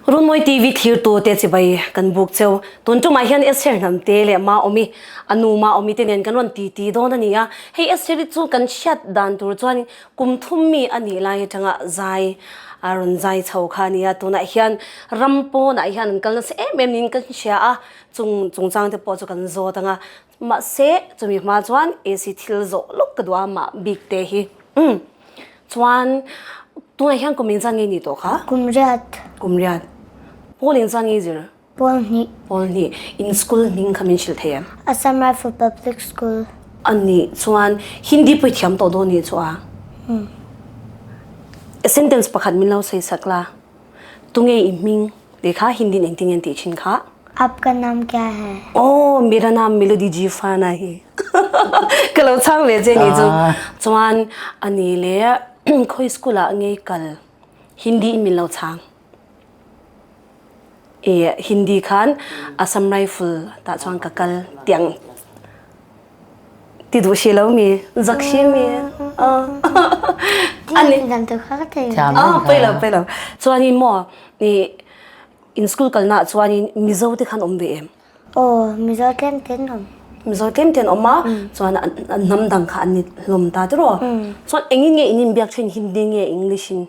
Runmawi TV thlirtu te chibai kan buk cheu. Tun tumah hian Esther Hnamte leh Maawmi, a nu Maawmi te nen kan rawn titi dawn a ni a. Hei Esther hi chu kan hriat dan tur chuan kum thum mi a nih lai atanga zai a rawn zai chho kha a ni a. Tunah hian ram pawnah hian an kal nasa em em niin kan hria a, chung chungchang te pawh chu kan zawt ang a. Mahse chumi hma chuan AC thil zawh lawk ka duh a mah bik te hi. Umm. Chuan tunah hian kum engzat nge ni tawh kha? Kum riat. Kum riat. Pawl engzat nge i zir? Pawl hnih. Pawl hnih. In school hming kha min hrilh thei em? Assam Rifle Public School. A nih chuan Hindi pawh i thiam tawh dawn nih chu a? Umm. Sentence pakhat min lo sawi sak la. Tunge i hming tih kha Hindi in engtin nge an tih thin kha? Aapka naam kya hai? Aw, mera naam Melody Jifana hi. Ka lo chhang ve che nih chu. Chuan ani leh khawi school ah nge i kal? Hindi in min lo chhang. I Hindi khan Assam Rifle tah chuan ka kal tiang Ti duh si lo mi, zak si mi. Ani dan tu kha ka thei. Ah, pei lo, pei lo. Chuan in mo ni in school kalna chuan in Mizo te khan om ve em? Oh, Mizo tlem ten om. Mizo tlem ten om a, chuan an hnam dang kha an ni hlawm ta tiraw. Chuan engin nge in inbiak thin Hindi nge English in?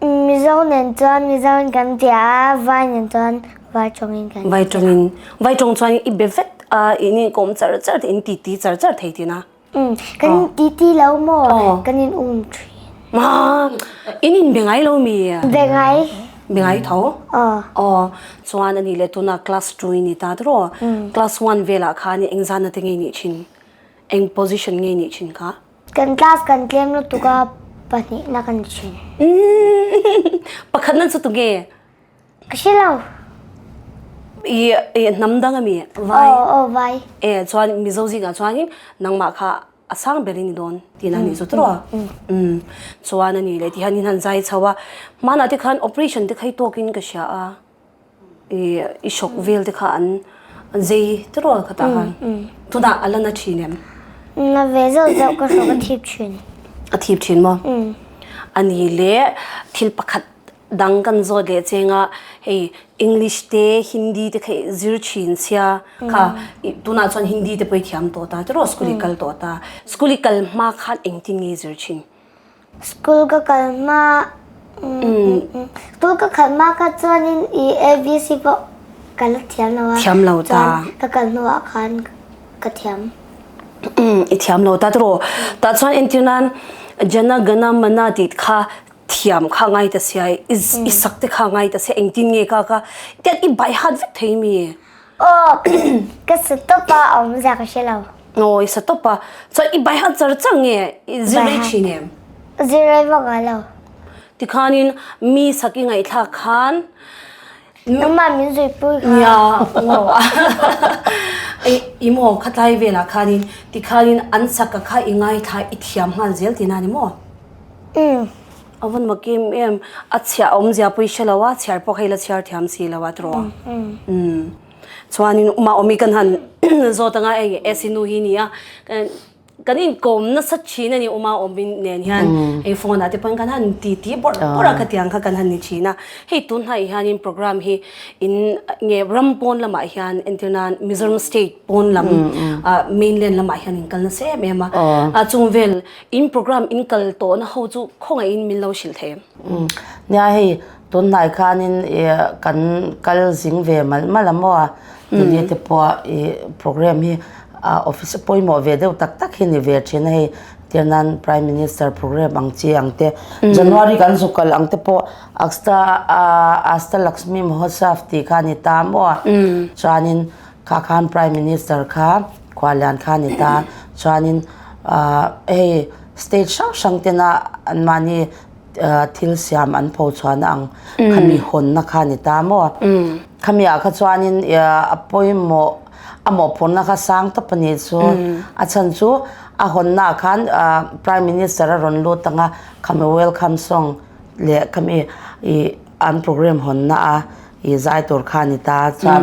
Mizo nen chuan Mizo in kan bia a, Vai nen chuan Vai tawng in kan bia. Vai tawng in, Vai tawng chuan i be vek a, in inkawm char char te, in titi char char thei tina. Kan in titi lo maw? Kan in um thin. Ma, in in be ngai lo mi? Be ngai. Be ngai tho? Aw. Chuan ani le tuna class 2 in ni ta tiraw? Class 1 velah khan engzana te nge nih thin? Eng position nge nih thin kha? Kan class kan tlem lutuk a, pahnihna kan ni thin. Pakhatna chu tunge? Ka hre lo. I i hnam dang ami? Vai. Aw aw vai. E chuan Mizo zingah chuanin nangmah kha a sang ber i ni dawn tihna a nih chu tawh a. Umm chuan a nih leh tihian in han zai chho a, hmanah te khan operation te kha i tawkin ka hria a. I shock vel te kha an zei tirawl kha tah khan tunah a la na thin em? Na ve zauh zauh ka shock a thip thin. A thip thin maw? A ni le thil pakhat dang kan zawt leh cheng a hei English te Hindi te kha i zir thin sia kha tunah chuan Hindi te pawh i thiam tawh ta tiraw school i kal tawh ta school i kal hma khan engtin nge i zir thin? School ka kal hma School ka kal hma kha chuanin i ABC pawh ka la thiam lo a. Thiam lo ta. Chuan ka kal hnuah khan ka thiam. I thiam lo ta tiraw. Tah chuan entir nan Jana Gana Mana tih kha thiam kha ngai ta sia i sak te kha ngai ta sia engtin nge ka ka tiang i bai hat vek thei mi. Aw ka sa tawp a a awmzia ka hre lo. Aw i sa tawp a. Chuan i bai han char char nge i zir rei thin em? Zir rei vak ngai lo. Tikhanin mi sak i ngaihthlak khan Nangmah min zuipui kha. Nia aw i maw khatlai velah khanin tikhanin an sak ka kha i ngaithla i thiam nghal zel tihna a ni maw? Umm. A van mak em em, a chhiah awmzia pawh i hre lo a, chhiar pawh kha i la chhiar thiam si lo a tiraw? Umm. Chuanin Maawmi kan han zawt anga hei AC nu hi nia, kan inkawm nasa thin a ni u Maawmi nen hian hei phone ah te pawhin kan han ti ti bawrh bawrh a khatiang kha kan han ni thin a. Hei tun hnaih hianin program hi in nge ram pawn lamah hian entir nan Mizoram state pawn lam mainland lamah hian in kal nasa em em a, a chung vel In program in kal tawhna ho chu khawngaihin min lo hrilh thei em? Nia hei tunhnai khanin kan kal zing ve malh malh a maw a, Delhi te pawh i program hi office pawimawh ve deuh tak tak hi ni ve thin a hei tirnan Prime Minister program ang chi ang te January kan zu kal ang te pawh Asta Asta Lakshmi Mahotsav tih kha a ni ta maw a, chuanin kha khan Prime Minister kha Khualian kha a ni ta. Chuanin hei state hrang hrang tena anmahni thil siam an pho chhuahna ang khami hawnna kha a ni ta maw? Khami ah kha chuanin a pawimawh a mawhphurhna kha sang tawp a nih chu. A chhan chu a hawnna ah khan Prime Minister a rawn lut ang a, khami welcome song leh khami ih an program hawnna a i zai tur kha a ni ta. Chuan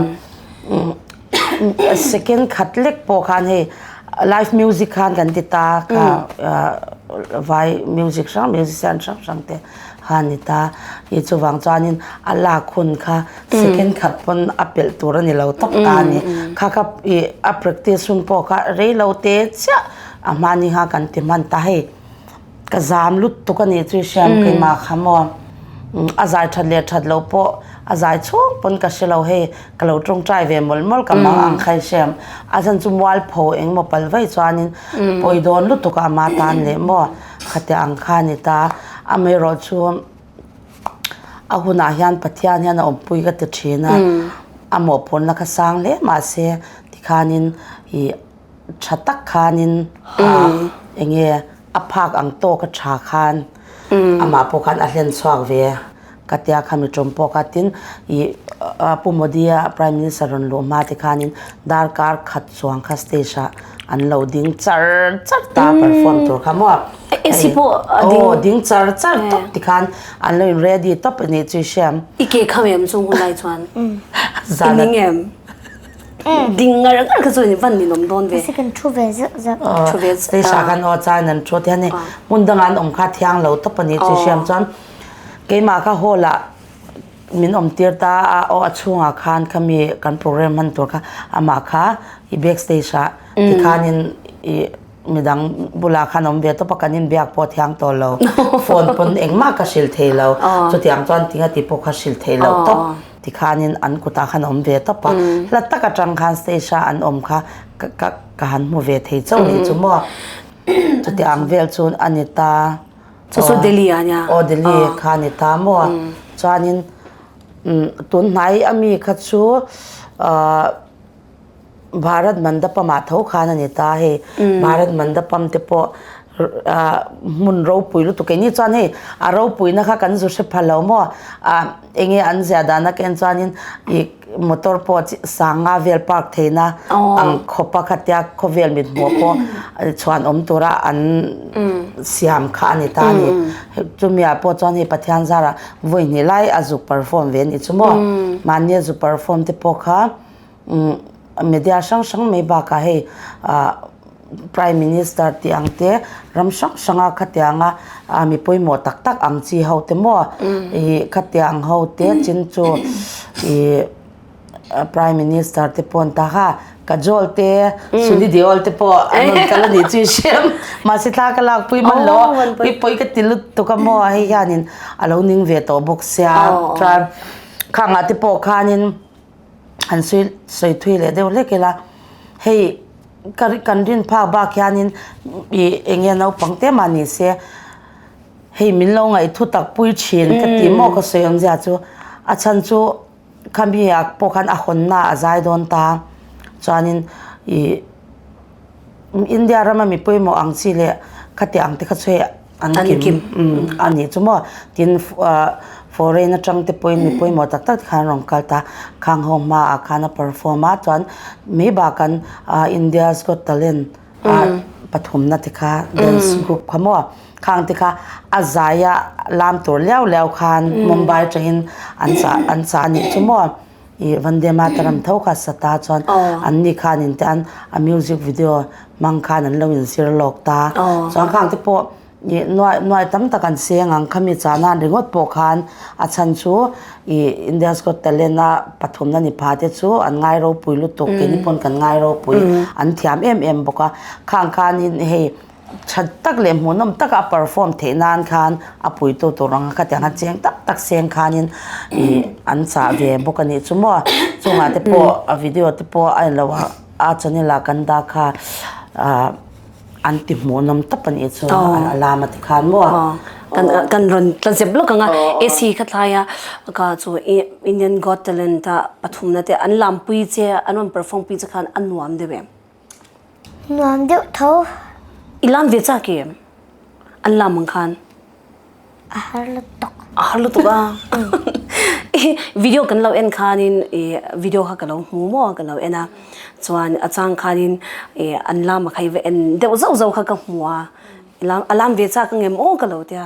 second khat lek pawh khan hei live music khan kan ti ta kha vai music hrang musician hrang hrang te. kha a ni ta. I chuvang chuanin a lak hun kha second khat pawn a pelh tur a ni lo tawp ta a ni. Kha kha i a practice hun pawh kha rei lo te chiah a hmani kha kan ti hman ta hei. Ka zam lutuk a nih chu i hriam keimah kha maw a zai that leh that loh pawh a zai chhung pawn ka hre lo hei ka lo tawngtai ve mawlh mawlh ka mang ang kha i hriam a chhan chu mualpho engemaw pal vaih chuanin pawi dawn lutuk a ama tan leh maw khatiang ang kha a ni ta amaherawh chu a hunah hian Pathian hian a awmpui ka ti thin a a mawhphurhna kha sang hle mahse tikhanin ih tha tak khanin eng nge a phak ang tawk a tha khan amah pawh khan a hlen chhuak ve ka tia kha mi tum pawh kha tin ih Pu Modi a Prime Minister rawn luh hma te khanin darkar khat chuang kha stage ah an lo ding char char ta perform tur kha maw aw ding char char tawp tikhan an lo in ready tawp a nih chu i hriam. I ke kham em chung hun lai chuan i ning em? Ding ngar ngar kha chuan van ninawm dawn ve. Mahse kan thu ve zeuh zeuh. Thu ve zeuh. Stage khan aw chuan an thu te ani hmun dangah an awm kha thiang lo tawp ani chu hriam chuan keimah kha hall ah min awm tir ta a aw a chhungah khan khami kan program hman tur kha amah kha i back stage ah tikhanin i midang bulah khan awm ve tawp a kan inbiak pawh thiang tawh lo phone pawn engmah ka hrilh thei lo chutiang chuan tinga ti pawh kha hrilh thei lo tawp. Tikhanin an kutah khan a awm ve tawp a, hla tak atang khan stage a an awm kha ka ka han hmu ve thei chauh nih chu maw. Chuti ang vel chu a ni ta. Chu chu Delhi ah nia. Aw Delhi kha a ni ta maw. Chuanin tun hnai ami kha chu ah Bharat Mandapam ah tho khan a ni ta hei. Bharat Mandapam te pawh hmun ropui lutuk keini chuan hei a ropuina kha kan zu hre pha lo maw ah eng nge an ziah dana ka en chuanin ih motor pawh sanga vel park theihna ang khawpa khatia khawvel mit hmuh pawh chhuan awm tura an siam kha a ni ta a ni chumi ah pawh chuan hei Pathian zarah vawi hnih lai a zuk perform ve a nih chu maw mahni a zu perform te pawh kha. Media hrang hrang mai bakah hei Prime Minister tih ang te ram hrang hranga khatianga mi pawimawh tak tak ang chi ho te maw ih khatiang ho te chin chu ih Prime Minister te pawh an ta kha Kajol te Sunny Deol te pawh an rawn kal a nih chu i hriam mahse thla ka lak pui hman lo a pui pawi ka ti lutuk a maw hei hianin a lo ning ve tawh bawk sia chuan khangah te pawh khanin. Han sawi sawi thui leh deuh hlek ila hei ka kan rin phak bak hianin ih eng nge naupang te mah ni se hei min lo ngaih thu tak pui thin ka tih maw ka sawi awmzia chu a chhan chu khami ah pawh khan a hawnna a zai dawn ta chuanin ih India rama mi pawimawh ang chi leh khati ang te kha chu hei an kim a nih chu maw tin foreign atang te pawhin mi pawimawh tak tak te khan an rawn kal ta khang ho hmaah khan a perform a chuan mai bakan India's Got Talent a pathumna te kha dance group kha maw khang te kha a zai a lam tur liau liau khan Mumbai atangin an chah an chah a nih chu maw. Ih Vande Mataram tho kha sa ta chuan an ni khan in te an a music video hmang khan an lo inzir lawk ta. Chuan khang te pawh ih nuai nuai tam tak an seng ang khami chahna ringawt pawh khan a chhan chu ih India's Got Talent a pathumna ni pha te chu an ngai ropui lutuk keini pawn kan ngai ropui an thiam em em bawk a. Khang khanin hei Tha tak leh hmuhnawm taka a perform theih nan khan a puitu tur anga khatiang khan cheng tak tak seng khanin ih an chah ve bawk a nih chu maw. Chungah te pawh a video te pawh a en lo a a channel ah kan dah kha ah an ti hmuhnawm tawp a nih chu a lam a ti khan maw. Kan kan rawn tla zep lawk ang a AC kha thlai a ka chu Indian Got Talent a pathumna te an lampui che an rawn perform pui che khan a nuam deuh em. Nuam deuh tho. I lam ve chak em? An lam ang khan. A har lutuk. A har lutuk a. Video kan lo en khanin i video kha ka lo hmu maw ka lo en a. Chuan a chang khanin i an lam a kha i va en deuh zauh zauh kha ka hmu a. A lam ve chak ang em aw ka lo tia.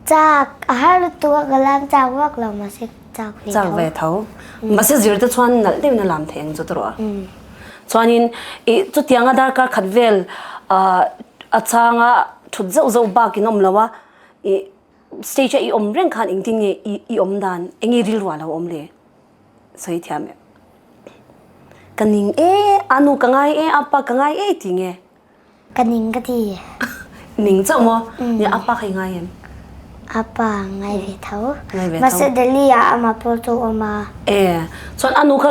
Chak a har lutuk a ka lam chak vak lo mahse chak ve tho. Chak ve tho. Mahse zir te chuan nalh deuhin a lam thei ang chu tawh a. Chuanin i chutianga darkar khat vel a changa thut zauh zauh bakin awm lo a i. Stage a i awm reng khan engtin nge i awm dan, eng nge rilru ah lo awm le? Sawi thiam em? Ka ning e, a nu ka ngai e, a pa ka ngai e ti nge? Ka ning ka ti. Ning chauh maw? Nia a pa kha i ngai em? A pa ngai ve tho. Ngai ve tho. Mahse Delhi ah amah pawh chu awm a. E, chuan a nu kha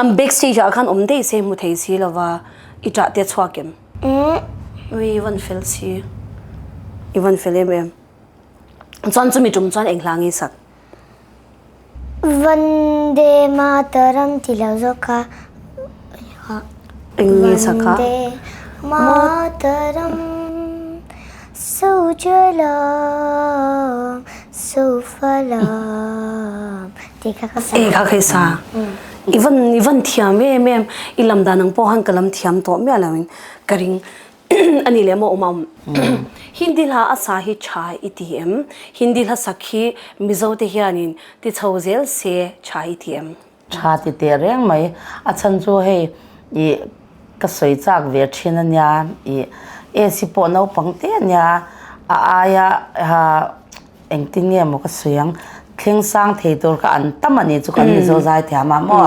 an back stage ah khan awm daih se hmu thei si lova i ṭah te chhuak em? Ui i van fel si. I van fel em em. Chuan chumi tum chuan eng hla nge i sak? Vande Mataram ti lo zawk kha. Eng nge i sak kha? Vande Mataram Sujalam Sufalam tih kha ka sa. E kha kha i sa. I van i van thiam em em. I lam dan ang pawh khan ka lam thiam tawh miah lo in ka ring a ni leh maw awm awm. Hindi hla a sa hi tha i ti em? Hindi hla sak hi Mizo te hianin ti chho zel se tha i ti em? Tha ti teh reng mai. A chhan chu hei i ka sawi chak ve thin a nia i AC pawh naupang te a nia a aia Engtin nge maw ka sawi ang, thleng sang thei tur kha an tam a nih chu kan Mizo zai thiam ah maw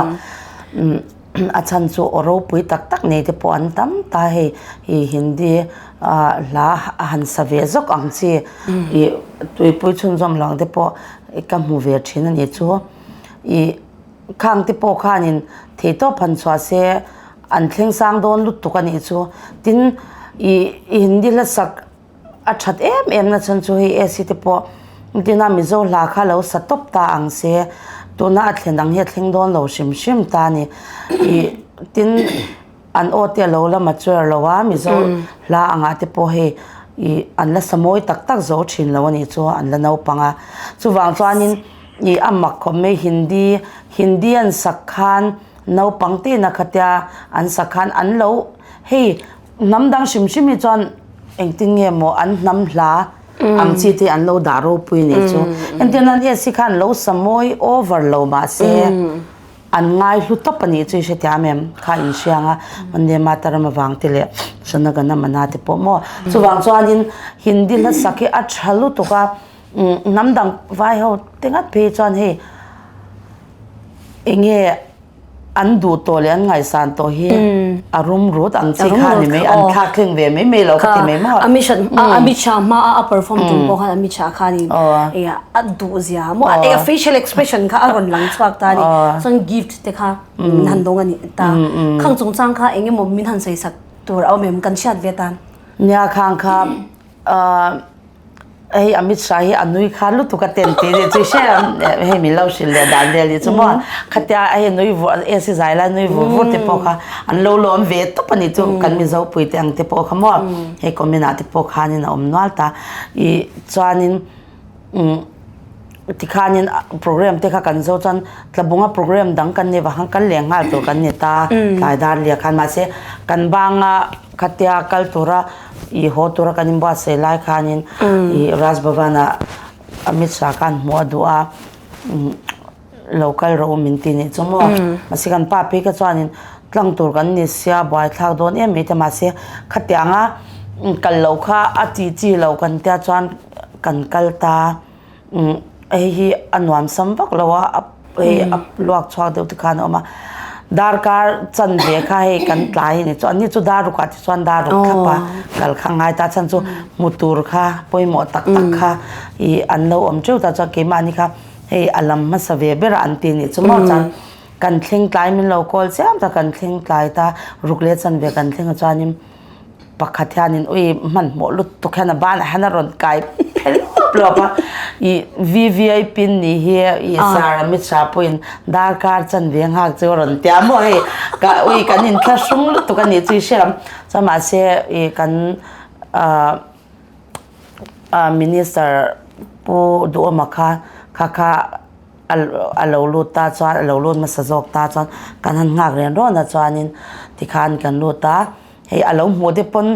a chhan chu aw ropui tak tak nei te pawh an tam ta hei i Hindi hla a han sa ve zawk ang chi i tuipui chhunzawm lo ang te pawh ka hmu ve thin a nih chu i khang te pawh khanin theihtawp han chhuah se an thleng sang dawn lutuk a nih chu tin i Hindi hla sak A that em em na chhan chu hei AC te pawh tina Mizo hla kha lo sa tawp ta ang se tuna a thlen ang hi a thleng dawn lo hrim hrim ta a ni. Ih tin an aw te a lo la mature lo a Mizo hla angah te pawh hei ih an la sa mawi tak tak zo thin lo a nih chu an la naupang a. Chuvang chuanin ih a mak khawp mai Hindi Hindi an sak khan naupang te ina khatia an sak khan an lo hei Hnam dang hrim hrim hi chuan engtin nge maw an hnam hla ang chi te an lo dah ropui nih chu. Entir nan AC khan lo sa mawi over lo mahse an ngai hlu tawp a nih chu i hrethiam em? Kha in hriang a Vande Mataram avang te leh Jana Gana Mana te pawh maw. Chuvang chuanin Hindi hla sak hi a tha lutuk a, hnam dang vai ho te ngat phei chuan hei enge An duh tawh leh an ngaihsan tawh hi a rum rut ang chi kha ni mai, an thlak thleng ve mai mai lo ka ti mai maw. Amit Shah hma a a perform tum pawh khan Amit Shah khanin a duh zia maw a facial expression kha a rawn lang chhuak ta a ni. Chuan gift te kha min han dawng a ni ta. Khang chungchang kha eng emaw min han sawi sak tur a awm em kan hriat ve tan. Nia khang kha Hei Amit Shah hi a nui kha lutuk a ten tih nih chu i hre ang hei min lo hrilh leh dan vel nih chu maw khatia hei nui vur AC zai lai nui vur vur te pawh kha an lo lawm ve tawp a nih chu kan Mizo pui te ang te pawh kha maw hei comment ah te pawh khanin a awm nual ta ih chuanin umm tikhanin program te kha kan zo chuan Tlabunga program dang kan nei vang khan kal leh nghal tur kan ni ta tlai dar liah khan mahse kan banga khatia kal tura Ih haw tura kan inbuatsaih lai khanin ih Raj Bhavan-ah Amit Shah khan hmuh a duh a, lo kal rawh u min ti nih chu maw. Mahse kan pa phei kha chuanin tlang tur kan ni sia buaithlak dawn em mai te mahse khatianga kal loh kha a tih chi lo kan tia chuan kan kal ta. Hei hi a nuam sam vak lo a, hei a luak chhuak deuh te khan a awm a, darkar chanve kha hei kan tlai a ni chu, anni chu dar rukah te chuan dar ruk thlap a kal kha ngai ta chhan chu hmu tur kha pawimawh tak tak kha ih an lo awm teuh ta chuan keimahni kha hei a lam hmasa ve ber a an ti nih chu maw chuan kan thleng tlai min lo call chiam ta kan thleng tlai ta ruk leh chanve kan thleng a chuanin. Pakhat hianin ui hmanhmawh lutuk hian a banah hian a rawn kai phel lawp lawp a, ih VVIP nih hi ih Sir Amit Shah pawhin darkar chanve nghak chu a rawn tia maw hei ka ui kan inthlahrung lutuk a nih chu i hre lam chuan mahse ih kan ah ah Minister Pu Duhawma kha kha kha a lo lut ta chuan a lo lut hmasa zawk ta chuan kan han nghak ren rawn a chuanin tikhan kan lut a. Hei a lo hmuh te pawn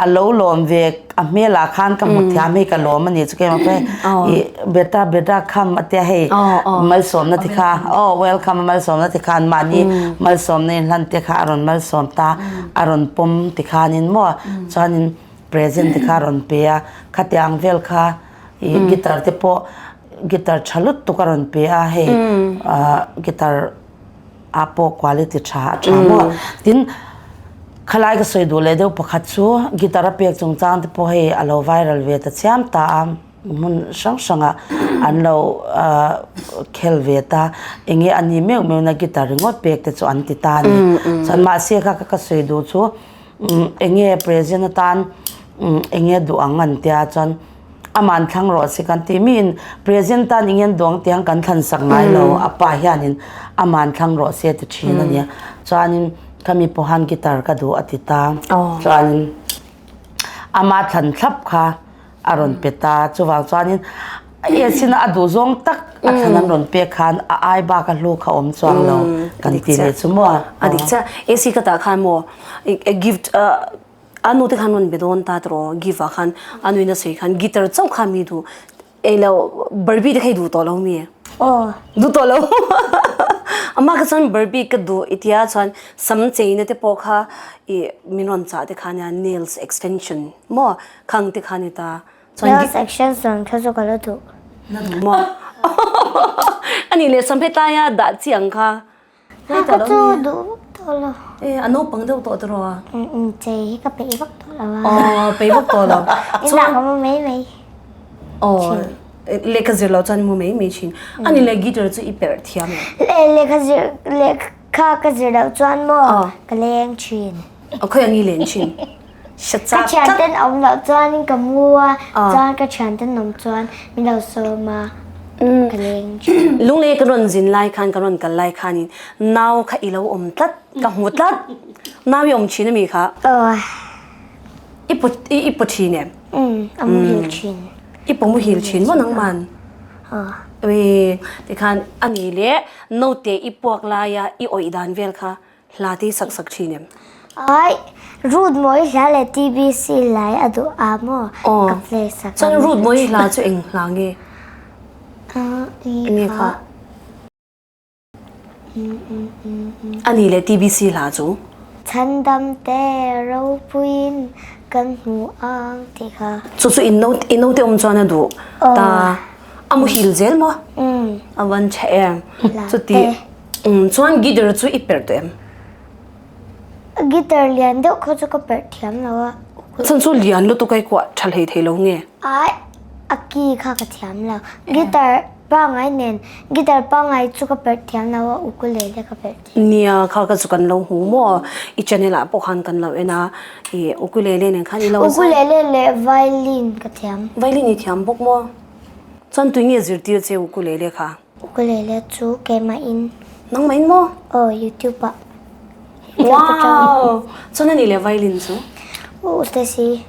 a lo lawm ve a hmelah khan ka hmu thiam hei ka lawm a ni chu keimah pawh hei ih beta beta kham a tia hei malsawmna te kha aw welcome a malsawmna te khan mahni malsawmna in hlan te kha a rawn malsawm ta a rawn pawm tikhanin maw chuanin present te kha a rawn pe a khatiang vel kha. Ih guitar te pawh guitar tha lutuk a rawn pe a hei guitar ah pawh quality tha a tha maw. Tin khalai ka sawi duh leh deuh pakhat chu guitar a pek chungchang te pawh hei a lo viral ve ta chiam ta a hmun hrang hrangah an lo khel ve ta eng nge a ni meuh meuh na guitar ringawt pek te chu an ti ta a ni. Chuan mahse kha ka sawi duh chu eng nge present atan eng nge duh ang an tia chuan Aman thlang rawh se kan ti. Miin present tan ingen duang tiang kan thlan sak ngai lo. A pa hianin aman thlang rawh se ti thin a nia. Chuanin khami pawhan guitar ka duh a ti ta. Chuanin ama thlan thlap kha a rawn pe ta. Chuvang chuanin Esina a duh zawng tak a thlan an rawn pek khan a ai bak a hlu kha awm chuang lo kan ti leh chu maw. A dik chiah. Esi ka tah khan maw gift A nu te khan rawn be dawn ta tawh give ah khan a nuin a sawi khan guitar chauh kha mi duh ei lo Barbie te kha i duh tawh lo mi? Aw. Duh tawh lo Amah kha chuan Barbie ka duh i tia chuan sam cheina te pawh kha i min rawn chah te kha nia nails extension maw khang te kha ni ta chuan Nails extension kha chu ka la duh. Na duh maw? Anih leh sam hetaia dah chi ang kha Ka chu duh vak tawh lo. E, a naupang deuh tawh tawh a. Chei hi ka peih vak tawh lo a. Aw, peih vak tawh lo. Inah ka mu mai mai. Aw, lehkha zir lo chuan mu mai mai thin. Ani leh guitar chu i perh thiam em? Lehkha zir, lehkha ka zir loh chuan maw ka leng thin. Aw, khawi ang i len thin? Ka thianten awm loh chuanin ka mu a, chuan ka thianten awm chuan min lo sawm a, ka leng thin. Lunglei ka rawn zin lai khan, ka rawn kal lai khanin nau kha i lo awm tlat, ka hmu tlat. Nau i awm thin ami kha? Aw. I paw i paw thin em? Umm, a muhil thin. I paw muhil thin maw nangman? Aw. Ui, tikhan ani leh naute i puak laia i awih dan vel kha Hla te hi sak sak thin em? Ai, Ruth Mawi hla leh TBC lai a duh a maw? Aw. Ka play sak a. Chuan Ruth Mawi hla chu eng hla nge? Eng nge kha? A nih leh TBC hla chu? Chhandam te ropuiin kan hmu ang tih kha. Chu chu in naute awm chuan a duh ta. A muhil zel maw? A van tha em? Chuti. Umm chuan guitar chu i perh tawh em? Guitar lian deuh kha chu ka perh thiam lo a. Chuan chu lian lutuk a i kuah tha hlei thei lo nge? Ai a key kha ka thiam lo. Guitar pangai nen guitar pangai chu ka perh thiam lo a ukulele ka perh thiam. Nia kha ka chu kan lo hmu maw i channel ah pawh khan kan lo en a i ukulele nen khan i lo zai. Ukulele leh violin ka thiam. Violin i thiam bawk maw? Chuan tui nge zirtir che ukulele kha? Ukulele chu keimah in. Nangmah in maw? Aw, YouTube ah. Wow! Chuan ani leh violin chu? U Stacy.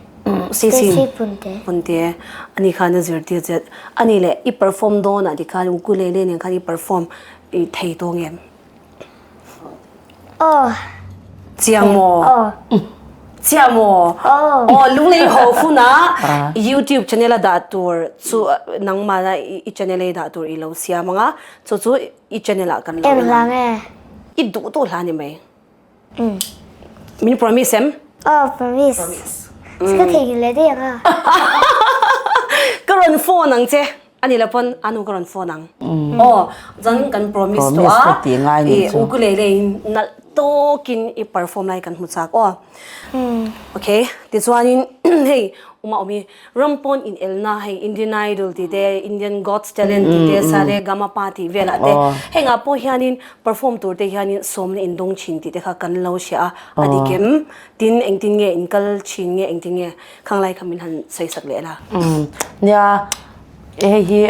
Stacy. Stacy Punte. Punte. Ani khan a zirtir che. Ani leh i perform dawn ah tikhan ukulele nen khan i perform i thei tawh ngem? Aw. Chiang maw? Aw. Chiang maw? Aw. Aw, lunglei haw hunah YouTube channel a dah tur chu nangmah la i channel a i dah tur i lo siam ang a, chu chu i channel ah kan lo en ang. I duh duh hla ni mai. Min promise em? Aw, promise. Promise. Ka theihnghilh leh daih ang a. Ka rawn phone ang che. Ani lo pawn a nu ka rawn phone ang. Aw, chuan kan promise tawh a, i ukulele in nalh tawkin i perform lai kan hmu chak aw. Okay, tichuanin hei uma awm hi ram pawn in elna hei Indian Idol tih te, Indian God's Talent tih te, Sa Re Ga Ma Pa tih velah te hengah pawh hianin perform tur te hianin sawmna in dawng thin tih te kha kan lo hria a, a dik em? Tin engtin nge in kal thin nge engtin nge Khang lai kha min han sawi sak leh la. Nia, hei hi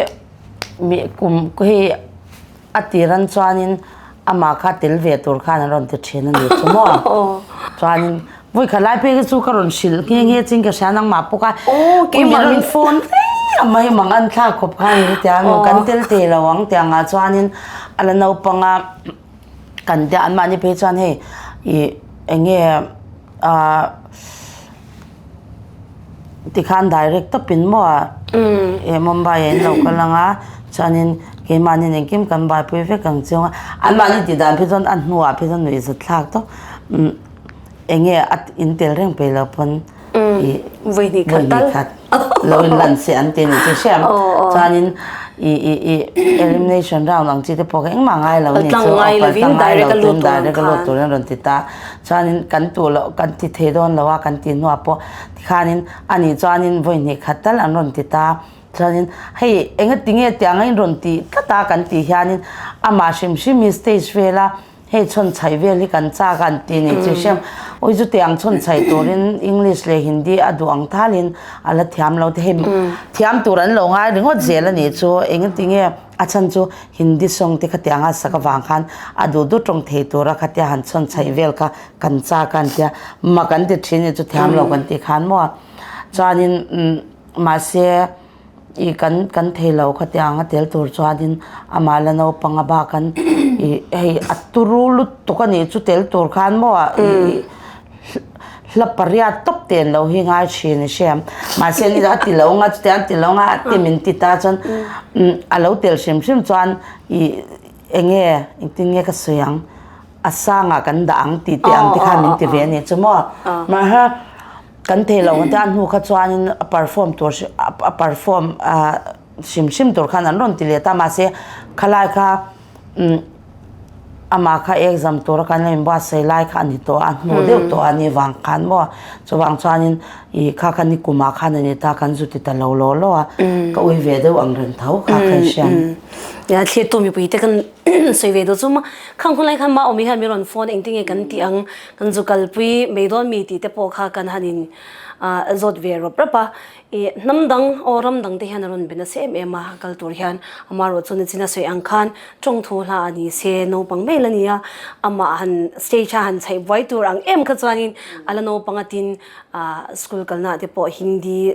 mi kum hei a tiran chuanin amah kha tel ve tur khan an rawn ti thin a ni chu maw. Chuanin vui khat lai phei hi chu ka rawn hrilh nghe nghe chin ka hria nangmah pawk a. Keimah min phone reng a mai mang an thlak khawp khan in tia kan tel thei lo ang tiang ah chuanin a la naupang a kan tia anmahni phei chuan hei ih eng nge ah. Tikhan direct tawpin maw eh Mumbai ah in lo kal ang a chuanin keimahni engkim kan buaipui vek ang chiang a anmahni tih dan phei chuan a hnuah phei chuan nuih zat thlak tawp eng nge a in tel reng peih lo pawn ih vawi hnih khat tal. Lo in lan se an ti ni chu hriam. Chuanin i i i elimination round ang chi te pawh kha engmah ngai lo ni chu. Ngai lovin direct a lut tur direct a lut turin rawn ti ta. Chuanin kan tu loh kan ti thei dawn lo a kan ti hnuah pawh tikhanin ani chuanin vawi hnih khat tal an rawn ti ta. Chuanin hei engatinge tiang a in rawn tih tlat a kan tih hianin amah hrim hrim hi stage vela Hei chhawn chhaih vel hi kan chak a an ti ni chu hriam. Ui chutiang chhawn chhaih turin English leh Hindi a duh ang thalin a la thiam lo te hei thiam tur an lo ngai ringawt zel a nih chu engati nge a chhan chu Hindi song te khatiang a sak avang khan a duh duh tawng thei tura khatia han chhawn chhaih vel kha kan chak a an tia mak an ti thin ni chu thiam lo kan tih khan maw chuanin mahse I kan kan thei lo khatiang a tel tur chuanin amah la naupang a bak an i hei a turu lutuk a nih chu tel tur khan maw i hla pariat tawp ten lo hi ngai thin i hria mahse ni a ti lo nga chutiang a ti lo nga a ti min ti ta chuan a lo tel hrim hrim chuan i eng nge engtin nge ka sawi ang a sangah kan dah ang tih te ang te khan min ti ve a nih chu maw mahse. Kan thei lo ang te a hnu kha chuanin a perform tur a perform hrim hrim tur khan an rawn ti leh ta mahse khalai kha amah kha exam tura kan lo inbuatsaih lai kha a ni tawh a hnu deuh tawh a nih vang khan maw chuvang chuanin ih kha kha nikumah khan a ni ta kan zu ti ta lo law law a ka ui ve deuh ang reng tho kha kha i hriat. Thlir tu mipui te kan sawi ve duh chu khang hun lai khan mah awm hi hian min rawn phone engtin nge kan tih ang Kan zu kalpui mai dawn mi tih te pawh kha kan han in zawt ve rawp rawp a, ih hnam dang aw ram dang te hian a rawn be nasa em em a, kal tur hian amaherawh chu nachin a sawi ang khan tawngthu hla a ni se naupang mai la ni a, amah han stage a han chhaih buai tur ang em kha chuanin a la naupang a tin school kalna ah te pawh Hindi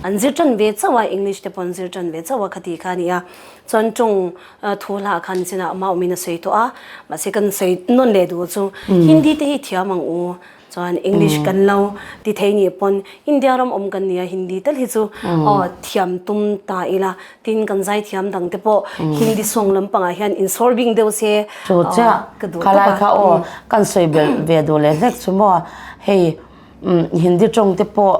an zir tan ve chauh a, English te pawh an zir tan ve chauh a khati kha a ni a, chuan tawng Thu hla khan chinah mah awmin a sawi tawh a, mahse kan sawi nawn leh duh chu Hindi te hi thiam ang u, chuan English kan lo ti thei nih pawn India ram awm kan nia Hindi tal hi chu aw thiam tum ta ila, tin kan zai thiam dang te pawh Hindi song lampangah hian insawr bing deuh se Chu chiah ka duh tawp a. Khalai kha aw kan sawi belh ve duh leh hlek chu maw hei Hindi tawng te pawh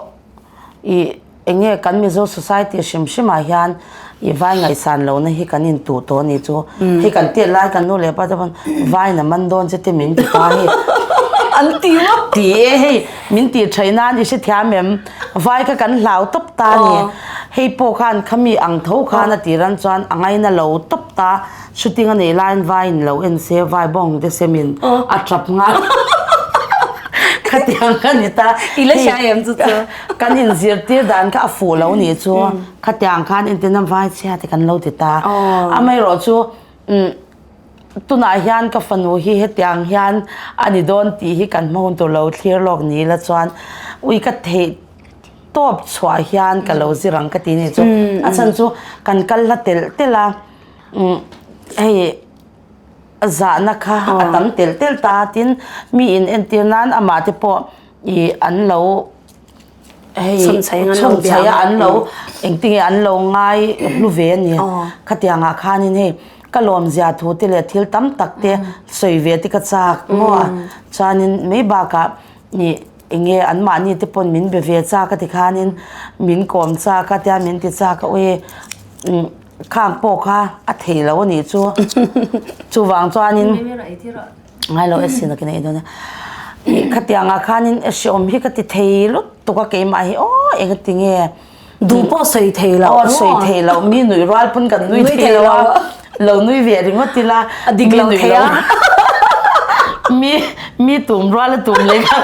ih Eng nge kan Mizo society hrim hrim ah hian i vai ngaihsan lohna hi kan intuh tawh a nih chu. Hei kan tiat lai kan nu leh pa te pawn vain a man dawn che te min ti ta hei. An ti maw? Ti e hei min tih theih nan i hrethiam em? Vai kha kan hlau tawp ta a ni. Hei pawh khan khami ang tho khan a tih ran chuan a ngaina lo tawp ta. Shooting a neih laiin vaiin lo en se vai bawng te semin a tap nghal. Khatiang ka ni ta. I la hria em chu chu. Kan inzirtir dan kha a fuh lo nih chu khatiang khan entirna vai chhia te kan lo ti ta. Amaherawh chu tunah hian ka fanu hi hetiang hian a ni dawn tih hi kan hma hun tur lo thlir lawk ni ila chuan ui ka theih tawp chhuah hian ka lo zir ang ka ti nih chu. A chhan chu kan kal hla telh telh a hei zahna kha a tam telh telh ta tin mi in entir nan amah te pawh ih an lo hei chhawnchhaih a an lo engtinge an lo ngai hlu ve a ni khatiang ah khanin hei ka lawmzia thu te leh thil tam tak te sawi ve te ka chak maw a chuanin mai bakah ih enge anmahni te pawn min be ve chak a tikhanin min kawm chak a tia min ti chak a ui Khang pawh kha a thei lo a nih chu. Chuvang chuanin ngai lo e sin a kina ei dawn a. Khatiang ah khanin e hreawm hi ka ti thei lutuk a keimah hi aw eng ti nge. Duh pawh sawi thei lo. Aw sawi thei lo mi nuih rual pawn kan nui thei lo a. Lo nui ve ringawt ila. A dik lo thei a. Mi mi tum rual a tum leh kha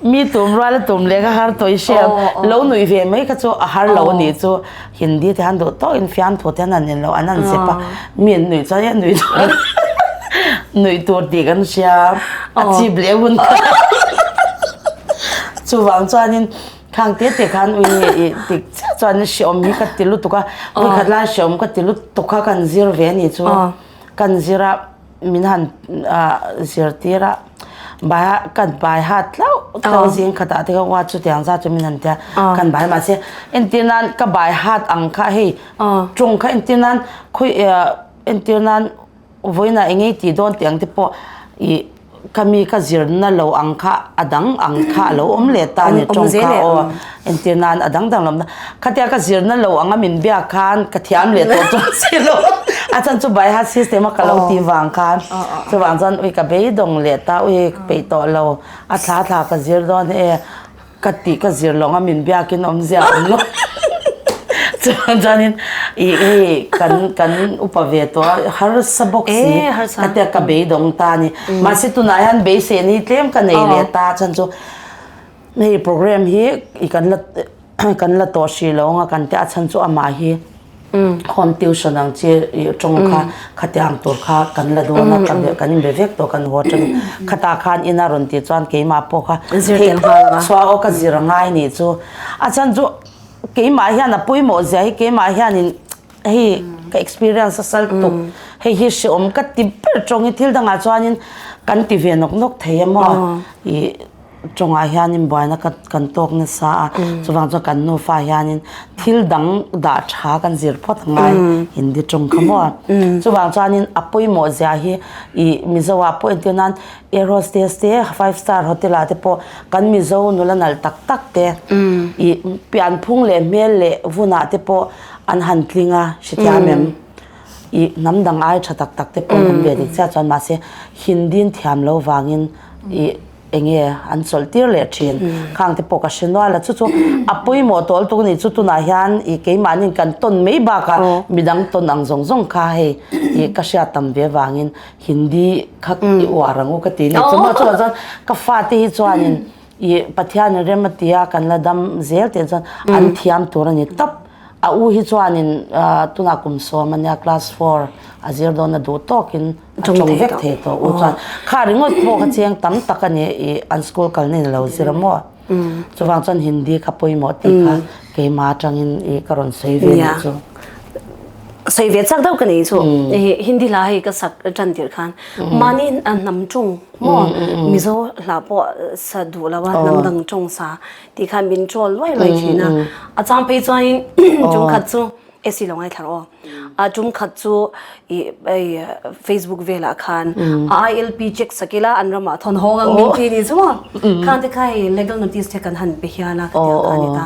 mi tum rual a tum leh kha har tawh i hriat lo nuih ve mai kha chu a har lo a nih chu Hindi te han duh tawk in fiamthu te an han lo an han zep a mi an nuih chuan nuih tur nuih tur tih kan hria a chip leh hun kha chuvang chuanin khang te te khan ui nge i tik chiah chuan hreawm hi ka ti lutuk a vawikhat lai hreawm ka ti lutuk kha kan zir ve a nih chu kan zir a. Min han zirtir a, bai kan bai hat hlauh hlauh zing khatah te kha ua chutiang zat chu min han tia kan bai mahse entir nan ka bai hat ang kha hei tawng kha entir nan khawi entir nan vawiinah eng nge tih dawn tih ang te pawh ih. Ka mi ka zirna lo ang kha a dang ang kha a lo awm leh ta a ni tawng kha aw entir nan a dang dang lo awm khatia ka zirna lo anga min biak khan ka thiam leh tawh chuan si lo a chhan chu by heart system a ka lo tih vang khan chuvang chuan ui ka beidawng leh ta ui ka peih tawh lo a thla thla ka zir dawn e. Ka tih ka zir lo anga min biakin awmzia awm lo. Chuan chuanin i hei kan kan upa ve tawh a harsa bawk si ka tia ka beidawng ta a ni. Mahse tunah hian beisei ni tlem ka nei leh ta chhan chu hei program hi i kan la kan la tawh hrih lo anga kan tia a chhan chu amah hi Home tuition ang chi ih tawng kha khatiang tur kha kan la dawn a ka kan inbe vek tawh kan haw atangin khatah khan ina rawn tih chuan keimah pawh kha theih chhuah aw ka zir angai nih chu a chhan chu keimah hian a pawimawh zia hi keimah hianin hei ka experience a sal tuk hei hi hreawm ka ti ber tawng hi thil dangah chuanin kan ti ve nawk nawk thei a maw ih. Tawngah hianin buaina kan tawk nasa a, chuvang chuan kan nufa hianin thil dang dah tha kan zir phawt a ngai Hindi tawng kha maw. Chuvang chuanin a pawimawh zia hi ih Mizo ah pawh entir nan air hostess te five star hotel ah te pawh kan Mizo nula nalh tak tak te ih pianphung leh hmel leh vunah te pawh an han tling a hrethiam em? Ih hnam dang ai tha tak tak te pawh an awm ve dik chiah chuan mahse Hindi an thiam lo vangin ih Enge an chawlh tir leh thin. Khang te pawh ka hre nual a, chu chu a pawimawh tawh lutuk a ni. Chu tunah hian ih keimahni kan tawn mai bakah midang tawn ang zawng zawng kha hei ih ka hriat tam ve vangin Hindi kha i uar ang u ka ti a ni. Chumah chuan chuan ka fate hi chuanin ih Pathianin rem a ti a, kan la dam zel tih chuan an thiam tur a ni tawp. A u hi chuanin tunah kum sawm a nia class four a zir dawn a duh tawkin a tawng vek thei tawh u chuan kha ringawt pawh kha chiang tam tak a ni ih an school kalna in a lo zir a maw chuvang chuan Hindi kha pawimawh tih kha keimah atangin ih ka rawn sawi ve nih chu. Sawi ve chak deuh ka nei chu Hindi hla hei ka sak tan tirh khan mahni hnam tawng maw Mizo hla pawh sa duh lo a hnam dang tawng sa tih khan min troll luai luai thin a a chang phei chuanin tum khat chu AC lo ngaithla rawh aw a tum khat chu ih hei Facebook velah khan ILP check sak ila an ramah thawn hawng ang min ti ni chu maw khan te kha hei legal notice te kan han pe hian a ka ti ang kha a ni ta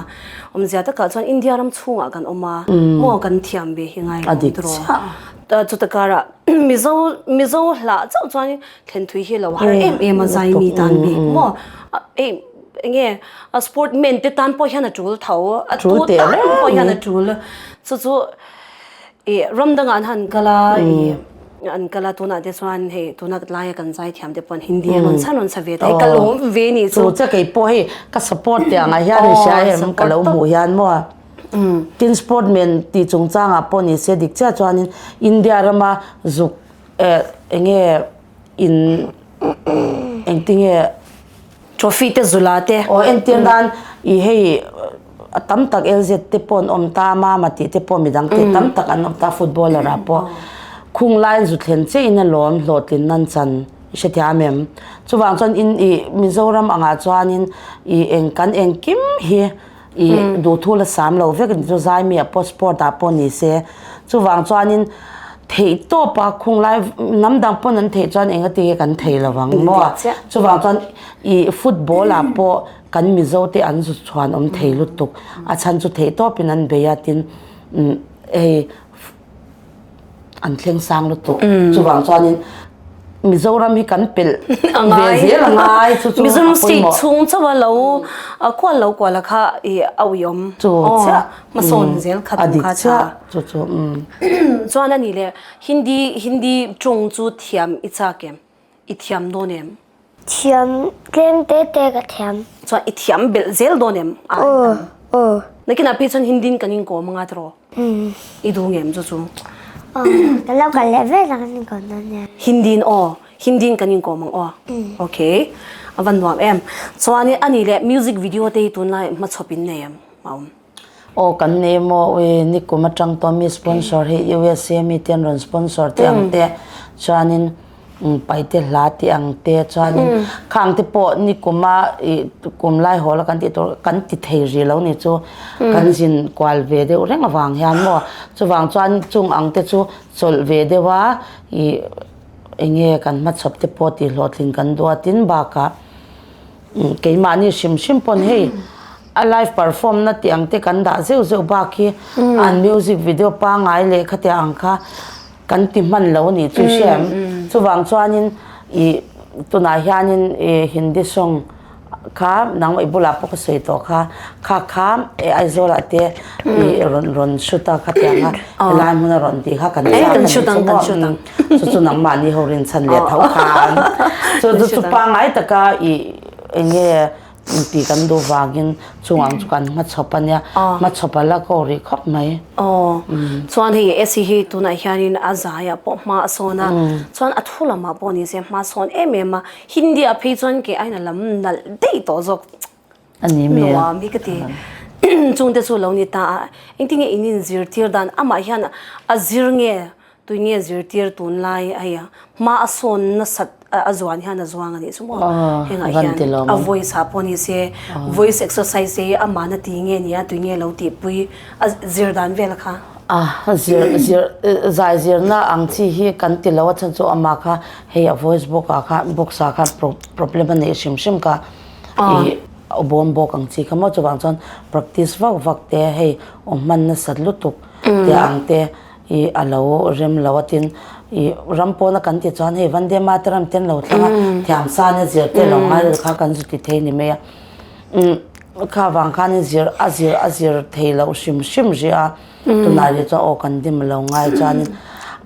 awmzia takah chuan India ram chhungah kan awm a maw kan thiam ve hi ngai lo tiraw chuta karah Mizo Mizo hlah chauh chuan thlen thui hi lo har em em a zai mi tan bik maw hei Enge a sport men te tan pawh hian a tul tho, a tu tan pawh hian a tul. Chu chu i ram dangah an han kal a, i an kal a tunah te chuan hei tuna laia kan zai thiam te pawh Hindi an rawn chhan rawn chha ve ta hei ka lawm ve nih chu. Chu che kei pawh hei ka support teh angah hian i hria em ka lo hmuh hian maw. Tin sport men tih chungchangah pawh ni se dik chiah chuanin India rama zuk enge in engtinge Trophy te zula te. Aw entir nan i hei a tam tak LZ te pawh an awm ta Mama tih te pawh midang te tam tak an awm ta footballer ah pawh khung lai zu thlen che in a lawm hlawhtlin nan chan i hrethiam em chuvang chuan in i Mizoram angah chuanin i eng kan engkim hi I duhthu la sam lo vek chu zaimi ah pawh sport ah pawh ni se chuvang chuanin theih tawp a khung lai hnam dang pawn an theih chuan enga tinge kan thei lo vang maw chuvang chuan i football ah pawh kan Mizo te an zu chhuan awm thei lutuk a chhan chu theih tawpin an bei a tin hei an thleng sang lutuk chuvang chuanin Mizoram hi kan pelh ve zel a ngai chu chu Mizoram state chhung chauh a lo kual lo kual a kha i a uiawm chu chiah hmasawn zel kha tu kha cha chu chu chuan a ni le Hindi Hindi tawng chu thiam i chak em i thiam dawn em Thiam tlem te te ka thiam. Chuan i thiam belh zel dawn em? Aw, aw. Nakinah phei chuan Hindin kan inkawm anga tiraw? I duh ngem chu chu? Aw, ka lo kal leh vel ang kan inkawm dawn nia. Hindin aw, Hindin kan inkawm ang aw. Okay, a van nuam em. Chuanin ani leh music video te hi tunlai hmachhawp in nei em? A awm. Aw kan nei maw ui nikum atang tawh mi sponsor hi USA mi te an rawn sponsor te ang te chuanin paite hla tih ang te chuanin khang te pawh nikuma ih kum lai hawl a kan tih tur kan ti thei rih lo ni chu kan zin kual ve deuh reng avang hian maw chuvang chuan chung ang te chu chawlh ve deuh a ih. enge kan hmachhawp te pawh tih hlawhtlin kan duh a tin bakah keimahni hrim hrim pawn hei a live perform na tih ang te kan dah zeuh zeuh bak hi an music video pangngai leh khatiang ang kha kan ti hman lo a nih chu hria em? Chuvang chuanin ih tunah hianin ih Hindi song kha nangmah i bulah pawh ka sawi tawh kha, kha kha Aizawlah te ih rawn rawn shoot a khatiang a helai hmuna rawn tih kha kan chak a nih chu maw chu chu nangmahni ho rinchhan leh tho khan chu chu pangngai taka ih eng nge Tih kan duh vangin chungah chu kan hmachhawp a nia, hmachhawp a la ko rih khawp mai. Aw, chuan hei Esi hi tunah hianin a zaiah pawh hma a sawn a, chuan a thu lamah pawh ni se hma a sawn em em a, Hindi ah phei chuan kei aiin a lam nalh daih tawh zawk a ni mi nuam hi ka ti. Chungte chu lo ni ta a, engtin nge in inzirtir dan amah hian a zir nge Tui nge zirtir tunlai hei a hma a sawn nasat a zuan hian a zuang a nih chu maw hengah hian a voice ah pawh ni se voice exercise te hi amahna ti nge nia tui nge lo tihpui a zir dan vel kha. A zir zir zai zirna ang chi hi kan ti lo a chhan chu amah kha hei a voice box ah khan box ah khan problem a neih hrim hrim kha ih a bawm bawk ang chi kha maw chuvang chuan practice vak vak te hei awm hman nasat lutuk te ang te. I a lo rem lo a tin i ram pawna kan ti chuan hei Vande Mataram te an lo thlang a thiam san a zir te lo ngai lo kha kan zu ti thei ni mai a umm kha vang khan in zir a zir a zir thei loh hrim hrim rih a tunah rih chuan aw kan dim lo ngai chuanin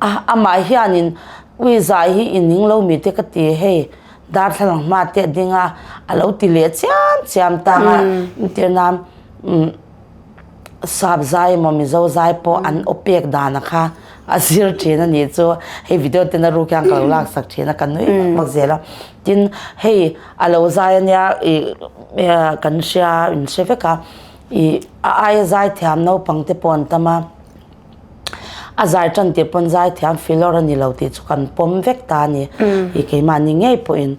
a amah hianin ui zai hi i ning lo mi te ka ti hei darthlalang hma te a ding a a lo ti leh chiam chiam tang a entir nan umm. Sap zai emaw Mizo zai pawh an aw pek dana kha a zir thin a nih chu. Hei video ten a ruk hian ka lo lak sak thin a, ka nui vak vak zel a. Tin, hei a lo zai ania ih kan hria in hre vek a, ih a aia zai thiam naupang te pawh an tam a. A zai tan tih pawn zai thiam filawr a ni lo tih chu kan pawm vek ta a ni. I keimahni ngei pawhin